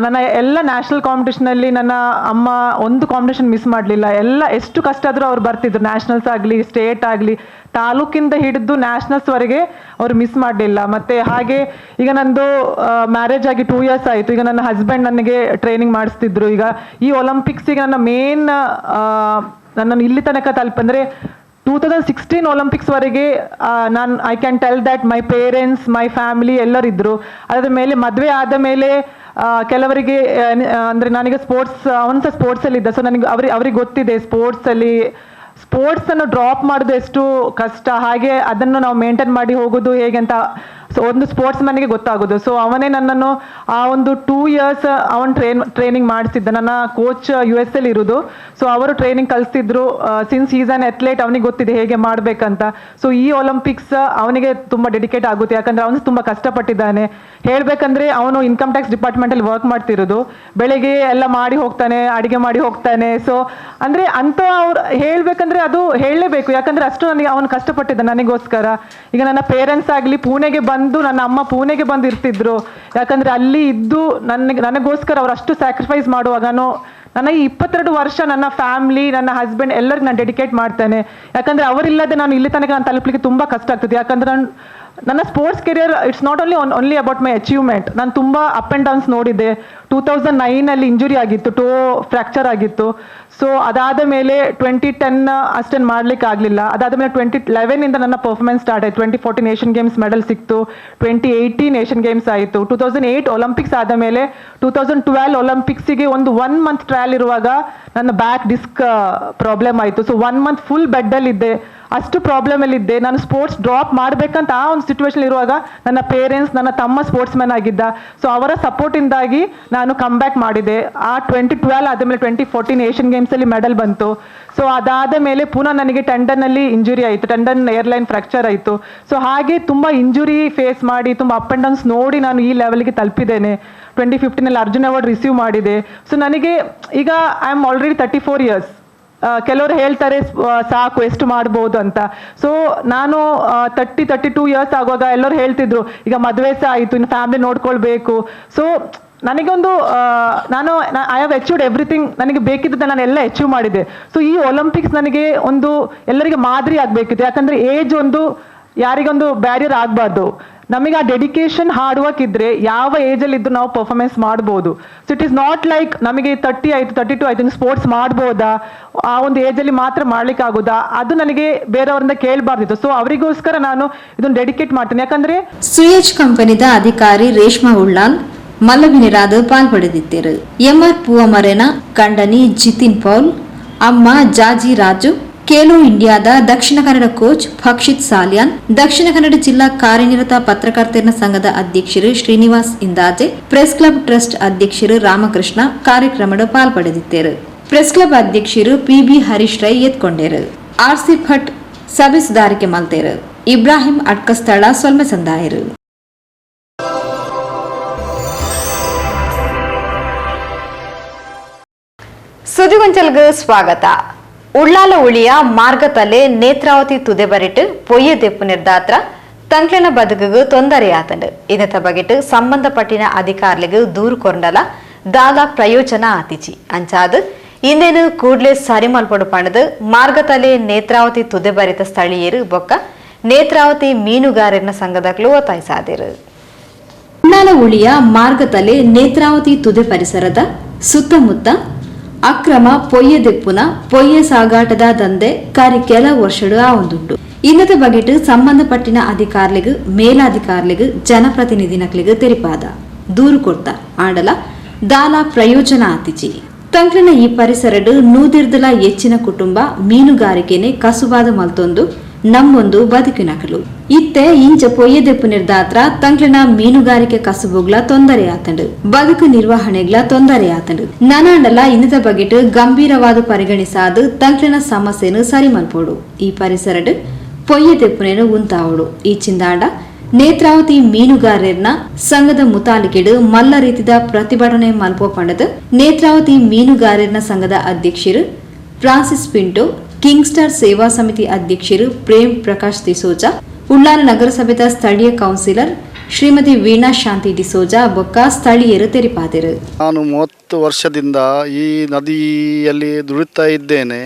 ನನ್ನ ಎಲ್ಲ ನ್ಯಾಷನಲ್ ಕಾಂಪಿಟೇಷನಲ್ಲಿ ನನ್ನ ಅಮ್ಮ ಒಂದು ಕಾಂಪಿಟೇಷನ್ ಮಿಸ್ ಮಾಡಲಿಲ್ಲ. ಎಲ್ಲ ಎಷ್ಟು ಕಷ್ಟ ಆದರೂ ಅವ್ರು ಬರ್ತಿದ್ರು, ನ್ಯಾಷನಲ್ಸ್ ಆಗಲಿ ಸ್ಟೇಟ್ ಆಗಲಿ ತಾಲೂಕಿಂದ ಹಿಡಿದು ನ್ಯಾಷನಲ್ಸ್ವರೆಗೆ ಅವರು ಮಿಸ್ ಮಾಡಲಿಲ್ಲ. ಮತ್ತು ಹಾಗೆ ಈಗ ನಂದು ಮ್ಯಾರೇಜ್ ಆಗಿ 2 ಇಯರ್ಸ್ ಆಯಿತು. ಈಗ ನನ್ನ ಹಸ್ಬೆಂಡ್ ನನಗೆ ಟ್ರೈನಿಂಗ್ ಮಾಡಿಸ್ತಿದ್ರು. ಈಗ ಈ ಒಲಿಂಪಿಕ್ಸಿಗೆ ನನ್ನ ಮೇನ್ ನನ್ನನ್ನು ಇಲ್ಲಿ ತನಕ ತಲುಪಂದರೆ 2016 ಒಲಿಂಪಿಕ್ಸ್ವರೆಗೆ ನಾನು I can tell that my parents, my family ಎಲ್ಲರಿದ್ದರು. ಅದರ ಮೇಲೆ ಮದುವೆ ಆದ ಮೇಲೆ ಕೆಲವರಿಗೆ ಅಂದರೆ ನಾನೀಗ ಸ್ಪೋರ್ಟ್ಸ್, ಅವನು ಸಹ ಸ್ಪೋರ್ಟ್ಸಲ್ಲಿದ್ದ. ಸೊ ನನಗೆ ಅವ್ರಿಗೆ ಗೊತ್ತಿದೆ ಸ್ಪೋರ್ಟ್ಸಲ್ಲಿ ಸ್ಪೋರ್ಟ್ಸನ್ನು ಡ್ರಾಪ್ ಮಾಡೋದು ಎಷ್ಟು ಕಷ್ಟ, ಹಾಗೆ ಅದನ್ನು ನಾವು ಮೇಂಟೈನ್ ಮಾಡಿ ಹೋಗೋದು ಹೇಗೆ ಅಂತ So ಒಂದು ಸ್ಪೋರ್ಟ್ಸ್ ಮ್ಯಾನಿಗೆ ಗೊತ್ತಾಗೋದು. ಸೊ ಅವನೇ ನನ್ನನ್ನು ಆ ಒಂದು 2 ಇಯರ್ಸ್ ಅವನು ಟ್ರೈನಿಂಗ್ ಮಾಡಿಸಿದ್ದ. ನನ್ನ ಕೋಚ್ ಯುಎಸ್ ಅಲ್ಲಿ ಇರೋದು. ಸೊ ಅವರು training ಕಲಿಸ್ತಿದ್ರು. Since he's an athlete, ಅವನಿಗೆ ಗೊತ್ತಿದೆ ಹೇಗೆ ಮಾಡಬೇಕಂತ. ಸೊ ಈ ಒಲಿಂಪಿಕ್ಸ್ ಅವನಿಗೆ ತುಂಬ ಡೆಡಿಕೇಟ್ ಆಗುತ್ತೆ, ಯಾಕಂದ್ರೆ ಅವನು ತುಂಬ ಕಷ್ಟಪಟ್ಟಿದ್ದಾನೆ. ಹೇಳ್ಬೇಕಂದ್ರೆ ಅವನು ಇನ್ಕಮ್ ಟ್ಯಾಕ್ಸ್ ಡಿಪಾರ್ಟ್ಮೆಂಟಲ್ಲಿ ವರ್ಕ್ ಮಾಡ್ತಿರೋದು. ಬೆಳಿಗ್ಗೆ ಎಲ್ಲ ಮಾಡಿ ಹೋಗ್ತಾನೆ, ಅಡಿಗೆ ಮಾಡಿ ಹೋಗ್ತಾನೆ. ಸೊ ಅಂದ್ರೆ ಅಂತ ಅವ್ರು ಹೇಳ್ಬೇಕಂದ್ರೆ ಅದು ಹೇಳಲೇಬೇಕು, ಯಾಕಂದ್ರೆ ಅಷ್ಟು ನನಗೆ ಅವನು ಕಷ್ಟಪಟ್ಟಿದ್ದ ನನಗೋಸ್ಕರ. ಈಗ ನನ್ನ ಪೇರೆಂಟ್ಸ್ ಆಗಲಿ ಪೂಣೆಗೆ ಬಂದು, ನನ್ನ ಅಮ್ಮ ಪೂಣೆಗೆ ಬಂದು ಇರ್ತಿದ್ರು. ಯಾಕಂದ್ರೆ ಅಲ್ಲಿ ಇದ್ದು ನನಗೋಸ್ಕರ ಅವ್ರು ಅಷ್ಟು ಸ್ಯಾಕ್ರಿಫೈಸ್ ಮಾಡುವಾಗ, ನಾನು ನನ್ನ ಈ 22 ವರ್ಷ ನನ್ನ ಫ್ಯಾಮ್ಲಿ, ನನ್ನ ಹಸ್ಬೆಂಡ್ ಎಲ್ಲರಿಗೂ ನಾನು ಡೆಡಿಕೇಟ್ ಮಾಡ್ತೇನೆ. ಯಾಕಂದ್ರೆ ಅವರಿಲ್ಲದೆ ನಾನು ಇಲ್ಲಿ ತನಕ ನಾನು ತಲುಪಲಿಕ್ಕೆ ತುಂಬ ಕಷ್ಟ ಆಗ್ತದೆ. ಯಾಕಂದ್ರೆ ನಾನು ನನ್ನ sports career, it's not only about my achievement. ನಾನು ತುಂಬ up and downs ನೋಡಿದ್ದೆ. 2009ರಲ್ಲಿ ಇಂಜುರಿ ಆಗಿತ್ತು, ಟೋ ಫ್ರ್ಯಾಕ್ಚರ್ ಆಗಿತ್ತು. ಸೊ ಅದಾದ ಮೇಲೆ 2010 ಅಷ್ಟೇನು ಮಾಡ್ಲಿಕ್ಕೆ ಆಗಲಿಲ್ಲ. ಅದಾದ ಮೇಲೆ 2011ಇಂದ ನನ್ನ ಪರ್ಫಾರ್ಮೆನ್ಸ್ ಸ್ಟಾರ್ಟ್ ಆಯಿತು. 2014 Asian games medal ಸಿಕ್ತು. 2018 ಏಷ್ಯನ್ ಗೇಮ್ಸ್ ಆಯಿತು. 2008 ಒಲಿಂಪಿಕ್ಸ್ ಆದ ಮೇಲೆ 2012 ಒಲಿಂಪಿಕ್ಸಿಗೆ ಒಂದು one month trial ಇರುವಾಗ ನನ್ನ back disc problem ಆಯಿತು. So one month full ಬೆಡ್ಡಲ್ಲಿದ್ದೆ. ಅಷ್ಟು ಪ್ರಾಬ್ಲಮ್ ಇದ್ದೆ ನಾನು. ಸ್ಪೋರ್ಟ್ಸ್ ಡ್ರಾಪ್ ಮಾಡಬೇಕಂತ ಆ ಒಂದು ಸಿಚುವೇಶನ್ ಇರುವಾಗ ನನ್ನ ಪೇರೆಂಟ್ಸ್, ನನ್ನ ತಮ್ಮ ಸ್ಪೋರ್ಟ್ಸ್ ಮ್ಯಾನ್ ಆಗಿದ್ದ. ಸೊ ಅವರ ಸಪೋರ್ಟಿಂದಾಗಿ ನಾನು ಕಮ್ ಬ್ಯಾಕ್ ಮಾಡಿದೆ. ಆ 2012 ಆದಮೇಲೆ 2014 ಏಷ್ಯನ್ ಗೇಮ್ಸಲ್ಲಿ ಮೆಡಲ್ ಬಂತು. ಸೊ ಅದಾದ ಮೇಲೆ ಪುನಃ ನನಗೆ ಟೆಂಡನ್ನಲ್ಲಿ ಇಂಜುರಿ ಆಯಿತು. Tendon hairline fracture ಆಯಿತು. ಸೊ ಹಾಗೆ ತುಂಬ ಇಂಜುರಿ ಫೇಸ್ ಮಾಡಿ, ತುಂಬ up and downs ನೋಡಿ ನಾನು ಈ ಲೆವೆಲ್ಗೆ ತಲುಪಿದ್ದೇನೆ. 2015ನಲ್ಲಿ ಅರ್ಜುನ್ ಅವಾರ್ಡ್ ರಿಸೀವ್ ಮಾಡಿದೆ. ಸೊ ನನಗೆ ಈಗ I am already 34 years. ಕೆಲವರು ಹೇಳ್ತಾರೆ, ಸಾಕು, ಎಷ್ಟು ಮಾಡ್ಬೋದು ಅಂತ. ಸೊ ನಾನು 30, 32 ಇಯರ್ಸ್ ಆಗುವಾಗ ಎಲ್ಲರೂ ಹೇಳ್ತಿದ್ರು, ಈಗ ಮದುವೆ ಸಹ ಆಯಿತು, ಇನ್ನು ಫ್ಯಾಮಿಲಿ ನೋಡ್ಕೊಳ್ಬೇಕು. ಸೊ ನನಗೊಂದು ನಾನು I have achieved everything. ನನಗೆ ಬೇಕಿದ್ದನ್ನು ನಾನು ಎಲ್ಲ ಅಚೀವ್ ಮಾಡಿದೆ. ಸೊ ಈ ಒಲಿಂಪಿಕ್ಸ್ ನನಗೆ ಒಂದು ಎಲ್ಲರಿಗೆ ಮಾದರಿ ಆಗಬೇಕಿತ್ತು. ಯಾಕಂದ್ರೆ ಏಜ್ ಒಂದು ಯಾರಿಗೊಂದು ಬ್ಯಾರಿಯರ್ ಆಗಬಾರ್ದು. ನಮಗೆ ಆ dedication, hard work ಇದ್ರೆ ಯಾವ ಏಜಲ್ಲಿ ಇದ್ದು ನಾವು ಪರ್ಫಾರ್ಮೆನ್ಸ್ ಮಾಡ್ಬೋದು. So it is not like ನಮಗೆ 30 ಆಯಿತು, 32 ಆಯಿತು, ಸ್ಪೋರ್ಟ್ಸ್ ಮಾಡ್ಬೋದಾ, ಆ ಒಂದು ಏಜಲ್ಲಿ ಮಾತ್ರ ಮಾಡ್ಲಿಕ್ಕೆ ಆಗೋದಾ, ಅದು ನನಗೆ ಬೇರೆಯವರಿಂದ ಕೇಳಬಾರ್ದಿತ್ತು. ಸೊ ಅವರಿಗೋಸ್ಕರ ನಾನು ಇದನ್ನು ಡೆಡಿಕೇಟ್ ಮಾಡ್ತೇನೆ, ಯಾಕಂದ್ರೆ ಸುಯೇಜ್ ಕಂಪನಿದ ಅಧಿಕಾರಿ ರೇಷ್ಮಾ ಉಳ್ಳಾಲ್ ಮಲ್ಲವಿನಿರಾದ ಪಾಲ್ಪಡೆದಿದ್ದರು. ಎಂಆರ್ ಪೂವಮರೆನ ಕಂಡನಿ ಜಿತಿನ್ ಪೌಲ್, ಅಮ್ಮ ಜಾಜಿ ರಾಜು, ಖೇಲೋ ಇಂಡಿಯಾದ ದಕ್ಷಿಣ ಕನ್ನಡ ಕೋಚ್ ಭಕ್ಷಿತ್ ಸಾಲಿಯಾನ್, ದಕ್ಷಿಣ ಕನ್ನಡ ಜಿಲ್ಲಾ ಕಾರ್ಯನಿರತ ಪತ್ರಕರ್ತರ ಸಂಘದ ಅಧ್ಯಕ್ಷರು ಶ್ರೀನಿವಾಸ್ ಇಂದಾಜೆ, press club trust ಅಧ್ಯಕ್ಷರು ರಾಮಕೃಷ್ಣ ಕಾರ್ಯಕ್ರಮದ ಪಾಲ್ಪಡೆದಿದ್ದರು. ಪ್ರೆಸ್ ಕ್ಲಬ್ ಅಧ್ಯಕ್ಷರು ಪಿಬಿ ಹರೀಶ್ ರೈ ಎತ್ಕೊಂಡೇರು. ಆರ್ಸಿ ಭಟ್ ಸಭೆ ಸುಧಾರಿಕೆ ಮಲ್ತೇರು. ಇಬ್ರಾಹಿಂ ಅಟ್ಕಸ್ಥಳ ಸೊಲ್ಮೆ ಸಂದಾಯರು. ಸುದ್ದಿಗೊಂಚಲ್ಗ್ ಸ್ವಾಗತ. ಉಳ್ಳಾಲ ಉಳಿಯ ಮಾರ್ಗತಲೆ ನೇತ್ರಾವತಿ ತುದೆ ಬರಿಟ್ ಪೊಯ್ಯ ದೆಪ್ಪು ನಿರ್ದಾತ್ರ ತಂಕ್ಲೆನ ಬದುಕುಗು ತೊಂದರೆಯಾತಂಡು. ಇದತ್ತ ಬಗೆಟ್ ಸಂಬಂಧಪಟ್ಟಿನ ಅಧಿಕಾರಿಗಳಿಗೆ ದೂರು ಕೊರಂಡಲ ದಾಲ ಪ್ರಯೋಜನ ಆತಿಜಿ. ಅಂಚಾದ್ ಇಂದೇನು ಕೂಡ್ಲೆ ಸರಿಮಲ್ಪಡು ಪಣದು ಮಾರ್ಗತಲೆ ನೇತ್ರಾವತಿ ತುದೆ ಬರಿತ ಸ್ಥಳೀಯರು ಬೊಕ್ಕ ನೇತ್ರಾವತಿ ಮೀನುಗಾರರ ಸಂಘದಕ್ಲು ಒತ್ತಾಯಿಸಾದಿರು. ಉಳ್ಳಾಲ ಉಳಿಯ ಮಾರ್ಗತಲೆ ನೇತ್ರಾವತಿ ತುದೆ ಪರಿಸರದ ಸುತ್ತಮುತ್ತ ಅಕ್ರಮ ಪೊಯ್ಯೆ ದೆಪ್ಪುನ, ಪೊಯ್ಯೆ ಸಾಗಾಟದ ದಂಧೆ ಕಾರಿ ಕೆಲ ವರ್ಷಡು ಆವೊಂದುಂಡು. ಇನ್ನದ ಬಗೆಟ್ ಸಂಬಂಧಪಟ್ಟಿನ ಅಧಿಕಾರಿಗಳಿಗೆ, ಮೇಲಾಧಿಕಾರಿಗಳಿಗೆ, ಜನಪ್ರತಿನಿಧಿನಕ್ಲಿಗೆ ತೆರಿಪಾದ, ದೂರು ಕೊಡ್ತ. ಆಡಲ ದಾಲ ಪ್ರಯೋಜನ ಆತಿಜಿ. ತಂಕ್ಲಿನ ಈ ಪರಿಸರಡು ನೂದಿರ್ದಲ ಹೆಚ್ಚಿನ ಕುಟುಂಬ ಮೀನುಗಾರಿಕೆನೆ ಕಸುಬಾದ ಮಲ್ತೊಂದು ನಮ್ಮೊಂದು ಬದುಕಿನಕಲು. ಇತ್ತೆ ಇಂಚ ಪೊಯ್ಯದೆಪ್ಪು ನಿರ್ದಾತ್ರ ತಂಕ್ಲಿನ ಮೀನುಗಾರಿಕೆ ಕಸುಬುಗ್ಲ ತೊಂದರೆ ಆತಂಡು, ಬದುಕು ನಿರ್ವಹಣೆಗ್ಲ ತೊಂದರೆ ಆತಂಡು. ನನಾಂಡಲ ಇನ್ನದ ಬಗೆಟ್ ಗಂಭೀರವಾದ ಪರಿಗಣಿಸಾದು ತಂಕ್ಲಿನ ಸಮಸ್ಯೆನು ಸರಿ ಮಲ್ಪೋಡು. ಈ ಪರಿಸರಡು ಪೊಯ್ಯೆ ದೆಪ್ಪುನೇನು ಉಂತಾವಡು. ಈ ಚಿಂದಾಂಡ ನೇತ್ರಾವತಿ ಮೀನುಗಾರರ್ನ ಸಂಘದ ಮುತಾಲಿಕೆಡು ಮಲ್ಲ ರೀತಿದ ಪ್ರತಿಭಟನೆ ಮಲ್ಪೋ ಪಂಡದು ನೇತ್ರಾವತಿ ಮೀನುಗಾರರ್ನ ಸಂಘದ ಅಧ್ಯಕ್ಷರು Francis Pinto, king star ಸೇವಾ ಸಮಿತಿ ಅಧ್ಯಕ್ಷರು ಪ್ರೇಮ್ ಪ್ರಕಾಶ್ ಡಿಸೋಜಾ, ಉಳ್ಳಾಲ ನಗರಸಭೆದ ಸ್ಥಳೀಯ ಕೌನ್ಸಿಲರ್ ಶ್ರೀಮತಿ ವೀಣಾ ಶಾಂತಿ ಡಿಸೋಜಾ ಬೊಕ್ಕ ಸ್ಥಳೀಯರು ತೆರಿಪಾದರು. ನಾನು 30 ವರ್ಷದಿಂದ ಈ ನದಿಯಲ್ಲಿ ದುಡಿತಾ ಇದ್ದೇನೆ.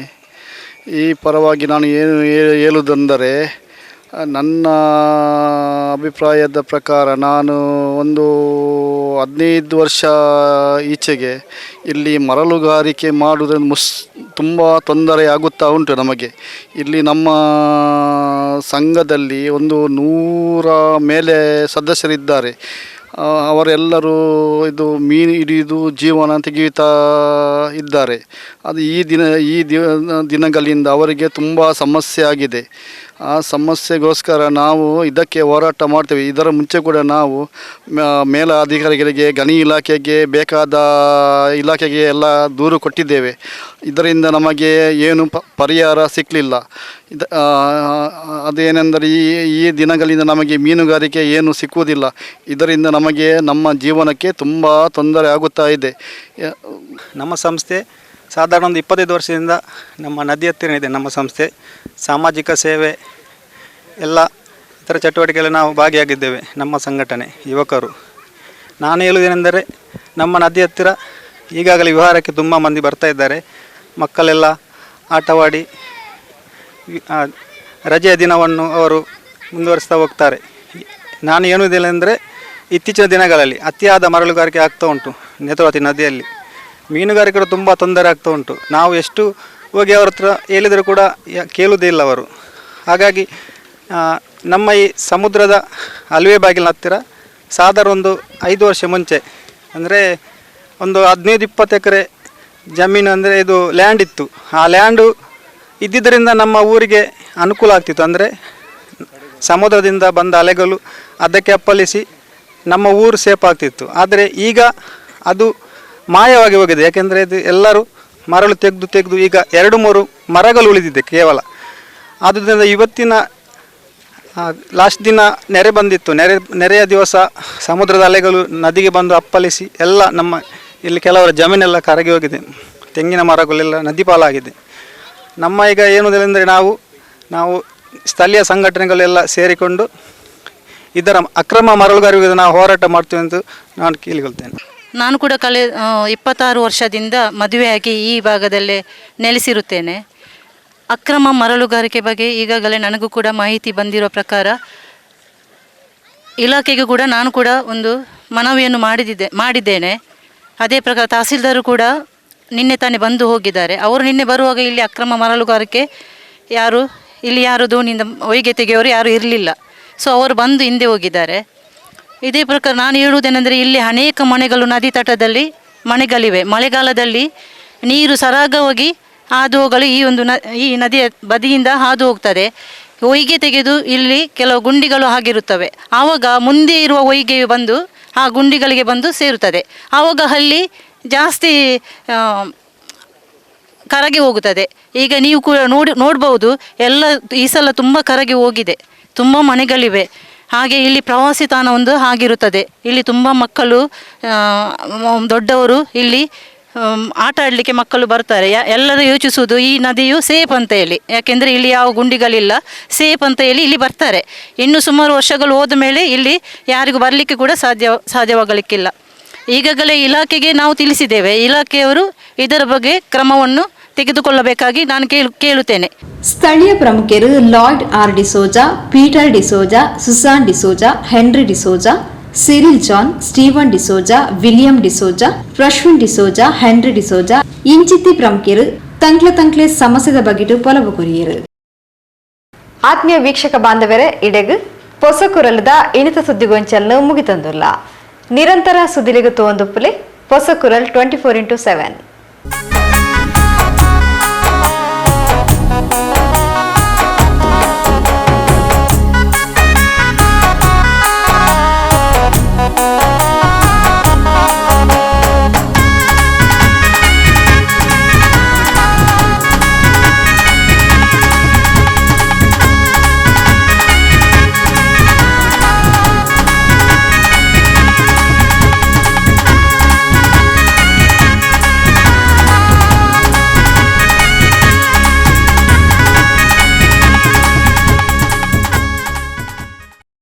ಈ ಪರವಾಗಿ ನಾನು ಏನು ಹೇಳುವುದೆಂದರೆ, ನನ್ನ ಅಭಿಪ್ರಾಯದ ಪ್ರಕಾರ ನಾನು ಒಂದು 15 ವರ್ಷ ಈಚೆಗೆ ಇಲ್ಲಿ ಮರಳುಗಾರಿಕೆ ಮಾಡುವುದರಿಂದ ತುಂಬ ತೊಂದರೆ ಆಗುತ್ತಾ ಉಂಟು ನಮಗೆ. ಇಲ್ಲಿ ನಮ್ಮ ಸಂಘದಲ್ಲಿ ಒಂದು 100 ಮೇಲೆ ಸದಸ್ಯರಿದ್ದಾರೆ. ಅವರೆಲ್ಲರೂ ಇದು ಮೀನು ಹಿಡಿಯುವುದು ಜೀವನ ತೆಗೆಯುತ್ತಾ ಇದ್ದಾರೆ. ಅದು ಈ ದಿನ ಈ ದಿನಗಳಿಂದ ಅವರಿಗೆ ತುಂಬ ಸಮಸ್ಯೆ ಆಗಿದೆ. ಆ ಸಮಸ್ಯೆಗೋಸ್ಕರ ನಾವು ಇದಕ್ಕೆ ಹೋರಾಟ ಮಾಡ್ತೇವೆ. ಇದರ ಮುಂಚೆ ಕೂಡ ನಾವು ಮೇಲ ಅಧಿಕಾರಿಗಳಿಗೆ, ಗಣಿ ಇಲಾಖೆಗೆ, ಬೇಕಾದ ಇಲಾಖೆಗೆ ಎಲ್ಲ ದೂರು ಕೊಟ್ಟಿದ್ದೇವೆ. ಇದರಿಂದ ನಮಗೆ ಏನು ಪರಿಹಾರ ಸಿಕ್ಕಲಿಲ್ಲ. ಇದು ಅದೇನೆಂದರೆ ಈ ಈ ದಿನಗಳಿಂದ ನಮಗೆ ಮೀನುಗಾರಿಕೆ ಏನು ಸಿಕ್ಕುವುದಿಲ್ಲ. ಇದರಿಂದ ನಮಗೆ ನಮ್ಮ ಜೀವನಕ್ಕೆ ತುಂಬ ತೊಂದರೆ ಆಗುತ್ತಾ ಇದೆ. ನಮ್ಮ ಸಂಸ್ಥೆ ಸಾಧಾರಣ ಒಂದು 25 ವರ್ಷದಿಂದ ನಮ್ಮ ನದಿ ಹತ್ತಿರ ಇದೆ. ನಮ್ಮ ಸಂಸ್ಥೆ ಸಾಮಾಜಿಕ ಸೇವೆ ಎಲ್ಲ ಇತರ ಚಟುವಟಿಕೆಯಲ್ಲಿ ನಾವು ಭಾಗಿಯಾಗಿದ್ದೇವೆ. ನಮ್ಮ ಸಂಘಟನೆ ಯುವಕರು. ನಾನು ಹೇಳುವುದೇನೆಂದರೆ, ನಮ್ಮ ನದಿ ಹತ್ತಿರ ಈಗಾಗಲೇ ವಿಹಾರಕ್ಕೆ ತುಂಬ ಮಂದಿ ಬರ್ತಾ ಇದ್ದಾರೆ. ಮಕ್ಕಳೆಲ್ಲ ಆಟವಾಡಿ ರಜೆಯ ದಿನವನ್ನು ಅವರು ಮುಂದುವರಿಸ್ತಾ ಹೋಗ್ತಾರೆ. ನಾನು ಹೇಳುವುದಿಲ್ಲ ಅಂದರೆ, ಇತ್ತೀಚಿನ ದಿನಗಳಲ್ಲಿ ಅತಿಯಾದ ಮರಳುಗಾರಿಕೆ ಆಗ್ತಾ ಉಂಟು ನೇತ್ರಾವತಿ ನದಿಯಲ್ಲಿ. ಮೀನುಗಾರಿಕರು ತುಂಬ ತೊಂದರೆ ಆಗ್ತಾ ಉಂಟು. ನಾವು ಎಷ್ಟು ಹೋಗಿ ಅವ್ರ ಹತ್ರ ಹೇಳಿದರೂ ಕೂಡ ಕೇಳುವುದಿಲ್ಲ ಅವರು. ಹಾಗಾಗಿ ನಮ್ಮ ಈ ಸಮುದ್ರದ ಅಲ್ವೆ ಬಾಗಿಲಿನ ಹತ್ತಿರ ಸಾಧಾರಣ ಒಂದು 5 ವರ್ಷ ಮುಂಚೆ, ಅಂದರೆ ಒಂದು 15-20 ಎಕರೆ ಜಮೀನು, ಅಂದರೆ ಇದು ಲ್ಯಾಂಡ್ ಇತ್ತು. ಆ ಲ್ಯಾಂಡು ಇದ್ದಿದ್ದರಿಂದ ನಮ್ಮ ಊರಿಗೆ ಅನುಕೂಲ ಆಗ್ತಿತ್ತು. ಅಂದರೆ ಸಮುದ್ರದಿಂದ ಬಂದ ಅಲೆಗಳು ಅದಕ್ಕೆ ಅಪ್ಪಳಿಸಿ ನಮ್ಮ ಊರು ಸೇಫ್ ಆಗ್ತಿತ್ತು. ಆದರೆ ಈಗ ಅದು ಮಾಯವಾಗಿ ಹೋಗಿದೆ. ಯಾಕೆಂದರೆ ಇದು ಎಲ್ಲರೂ ಮರಳು ತೆಗೆದು ತೆಗೆದು ಈಗ 2-3 ಮರಗಳು ಉಳಿದಿದೆ ಕೇವಲ. ಆದುದರಿಂದ ಇವತ್ತಿನ ಲಾಸ್ಟ್ ದಿನ ನೆರೆ ಬಂದಿತ್ತು. ನೆರೆಯ ದಿವಸ ಸಮುದ್ರದ ಅಲೆಗಳು ನದಿಗೆ ಬಂದು ಅಪ್ಪಳಿಸಿ ಎಲ್ಲ ನಮ್ಮ ಇಲ್ಲಿ ಕೆಲವರ ಜಮೀನೆಲ್ಲ ಕರಗಿ ಹೋಗಿದೆ. ತೆಂಗಿನ ಮರಗಳೆಲ್ಲ ನದಿ ಪಾಲಾಗಿದೆ. ನಮ್ಮ ಈಗ ಏನು ಅಂದರೆ, ನಾವು ನಾವು ಸ್ಥಳೀಯ ಸಂಘಟನೆಗಳೆಲ್ಲ ಸೇರಿಕೊಂಡು ಇದರ ಅಕ್ರಮ ಮರಳುಗಾರಿಕೆ ನಾವು ಹೋರಾಟ ಮಾಡ್ತೀವಿ ಎಂದು ನಾನು ಕೇಳಿಕೊಳ್ತೇನೆ. ನಾನು ಕೂಡ 26 ವರ್ಷದಿಂದ ಮದುವೆಯಾಗಿ ಈ ಭಾಗದಲ್ಲೇ ನೆಲೆಸಿರುತ್ತೇನೆ. ಅಕ್ರಮ ಮರಳುಗಾರಿಕೆ ಬಗ್ಗೆ ಈಗಾಗಲೇ ನನಗೂ ಕೂಡ ಮಾಹಿತಿ ಬಂದಿರೋ ಪ್ರಕಾರ ಇಲಾಖೆಗೂ ಕೂಡ ನಾನು ಕೂಡ ಒಂದು ಮನವಿಯನ್ನು ಮಾಡಿದ್ದೇನೆ. ಅದೇ ಪ್ರಕಾರ ತಹಸೀಲ್ದಾರರು ಕೂಡ ನಿನ್ನೆ ತಾನೇ ಬಂದು ಹೋಗಿದ್ದಾರೆ. ಅವರು ನಿನ್ನೆ ಬರುವಾಗ ಇಲ್ಲಿ ಅಕ್ರಮ ಮರಳುಗಾರಿಕೆ ಯಾರು ಇಲ್ಲಿ ಯಾರು ದೋಣಿಯಿಂದ ಹೊಯ್ಗೆ ತೆಗೆಯೋರು ಯಾರೂ ಇರಲಿಲ್ಲ. ಸೊ ಅವರು ಬಂದು ಹಿಂದೆ ಹೋಗಿದ್ದಾರೆ. ಇದೇ ಪ್ರಕಾರ ನಾನು ಹೇಳುವುದೇನೆಂದರೆ, ಇಲ್ಲಿ ಅನೇಕ ಮನೆಗಳು ನದಿ ತಟದಲ್ಲಿ ಮನೆಗಳಿವೆ. ಮಳೆಗಾಲದಲ್ಲಿ ನೀರು ಸರಾಗವಾಗಿ ಹಾದು ಹೋಗಲು ಈ ಒಂದು ಈ ನದಿಯ ಬದಿಯಿಂದ ಹಾದು ಹೋಗ್ತದೆ. ಹೊಯ್ಗೆ ತೆಗೆದು ಇಲ್ಲಿ ಕೆಲವು ಗುಂಡಿಗಳು ಆಗಿರುತ್ತವೆ. ಆವಾಗ ಮುಂದೆ ಇರುವ ಹೊಯ್ಗೆಯು ಬಂದು ಆ ಗುಂಡಿಗಳಿಗೆ ಬಂದು ಸೇರುತ್ತದೆ. ಆವಾಗ ಅಲ್ಲಿ ಜಾಸ್ತಿ ಕರಗಿ ಹೋಗುತ್ತದೆ. ಈಗ ನೀವು ಕೂಡ ನೋಡ್ಬೋದು, ಎಲ್ಲ ಈ ಸಲ ತುಂಬ ಕರಗಿ ಹೋಗಿದೆ, ತುಂಬ ಮನೆಗಳಿವೆ. ಹಾಗೆ ಇಲ್ಲಿ ಪ್ರವಾಸಿ ತಾಣ ಒಂದು ಆಗಿರುತ್ತದೆ. ಇಲ್ಲಿ ತುಂಬ ಮಕ್ಕಳು, ದೊಡ್ಡವರು ಇಲ್ಲಿ ಆಟ ಆಡಲಿಕ್ಕೆ ಮಕ್ಕಳು ಬರ್ತಾರೆ. ಎಲ್ಲರೂ ಯೋಚಿಸುವುದು ಈ ನದಿಯು ಸೇಫ್ ಅಂತ ಹೇಳಿ, ಯಾಕೆಂದರೆ ಇಲ್ಲಿ ಯಾವ ಗುಂಡಿಗಳಿಲ್ಲ, ಸೇಫ್ ಅಂತ ಹೇಳಿ ಇಲ್ಲಿ ಬರ್ತಾರೆ. ಇನ್ನು ಸುಮಾರು ವರ್ಷಗಳು ಹೋದ ಮೇಲೆ ಇಲ್ಲಿ ಯಾರಿಗೂ ಬರಲಿಕ್ಕೆ ಕೂಡ ಸಾಧ್ಯವಾಗಲಿಕ್ಕಿಲ್ಲ. ಈಗಾಗಲೇ ಇಲಾಖೆಗೆ ನಾವು ತಿಳಿಸಿದ್ದೇವೆ. ಇಲಾಖೆಯವರು ಇದರ ಬಗ್ಗೆ ಕ್ರಮವನ್ನು ತೆಗೆದುಕೊಳ್ಳಬೇಕಾಗಿ ನಾನು ಕೇಳುತ್ತೇನೆ. ಸ್ಥಳೀಯ ಪ್ರಮುಖರು Lloyd R D'Souza, Peter D'Souza, Susan D'Souza, Henry D'Souza, Cyril John, Steven D'Souza, William D'Souza, Prashwin D'Souza, Henry D'Souza ಇಂಚಿತ್ತಿ ಪ್ರಮುಖರು ತಂಕ್ಲ ತಂಕ್ಲೆ ಸಮಸ್ಯೆದ ಬಗೆಟು ಪೊಲಬು ಕೊರಿಯರು. ಆತ್ಮೀಯ ವೀಕ್ಷಕ ಬಾಂಧವರೇ, ಇಡೆಗ್ ಪೊಸಕುರಲದ ಇಣಿತ ಸುದ್ದಿಗೊಂಚಲ್ನು ಮುಗಿತಂದುಲ್ಲ. ನಿರಂತರ ಸುದ್ದಿಲಿಗೆ ತೋಂದುಪ್ಪಲೆ ಪೊಸಕುರಲ್ 24x7.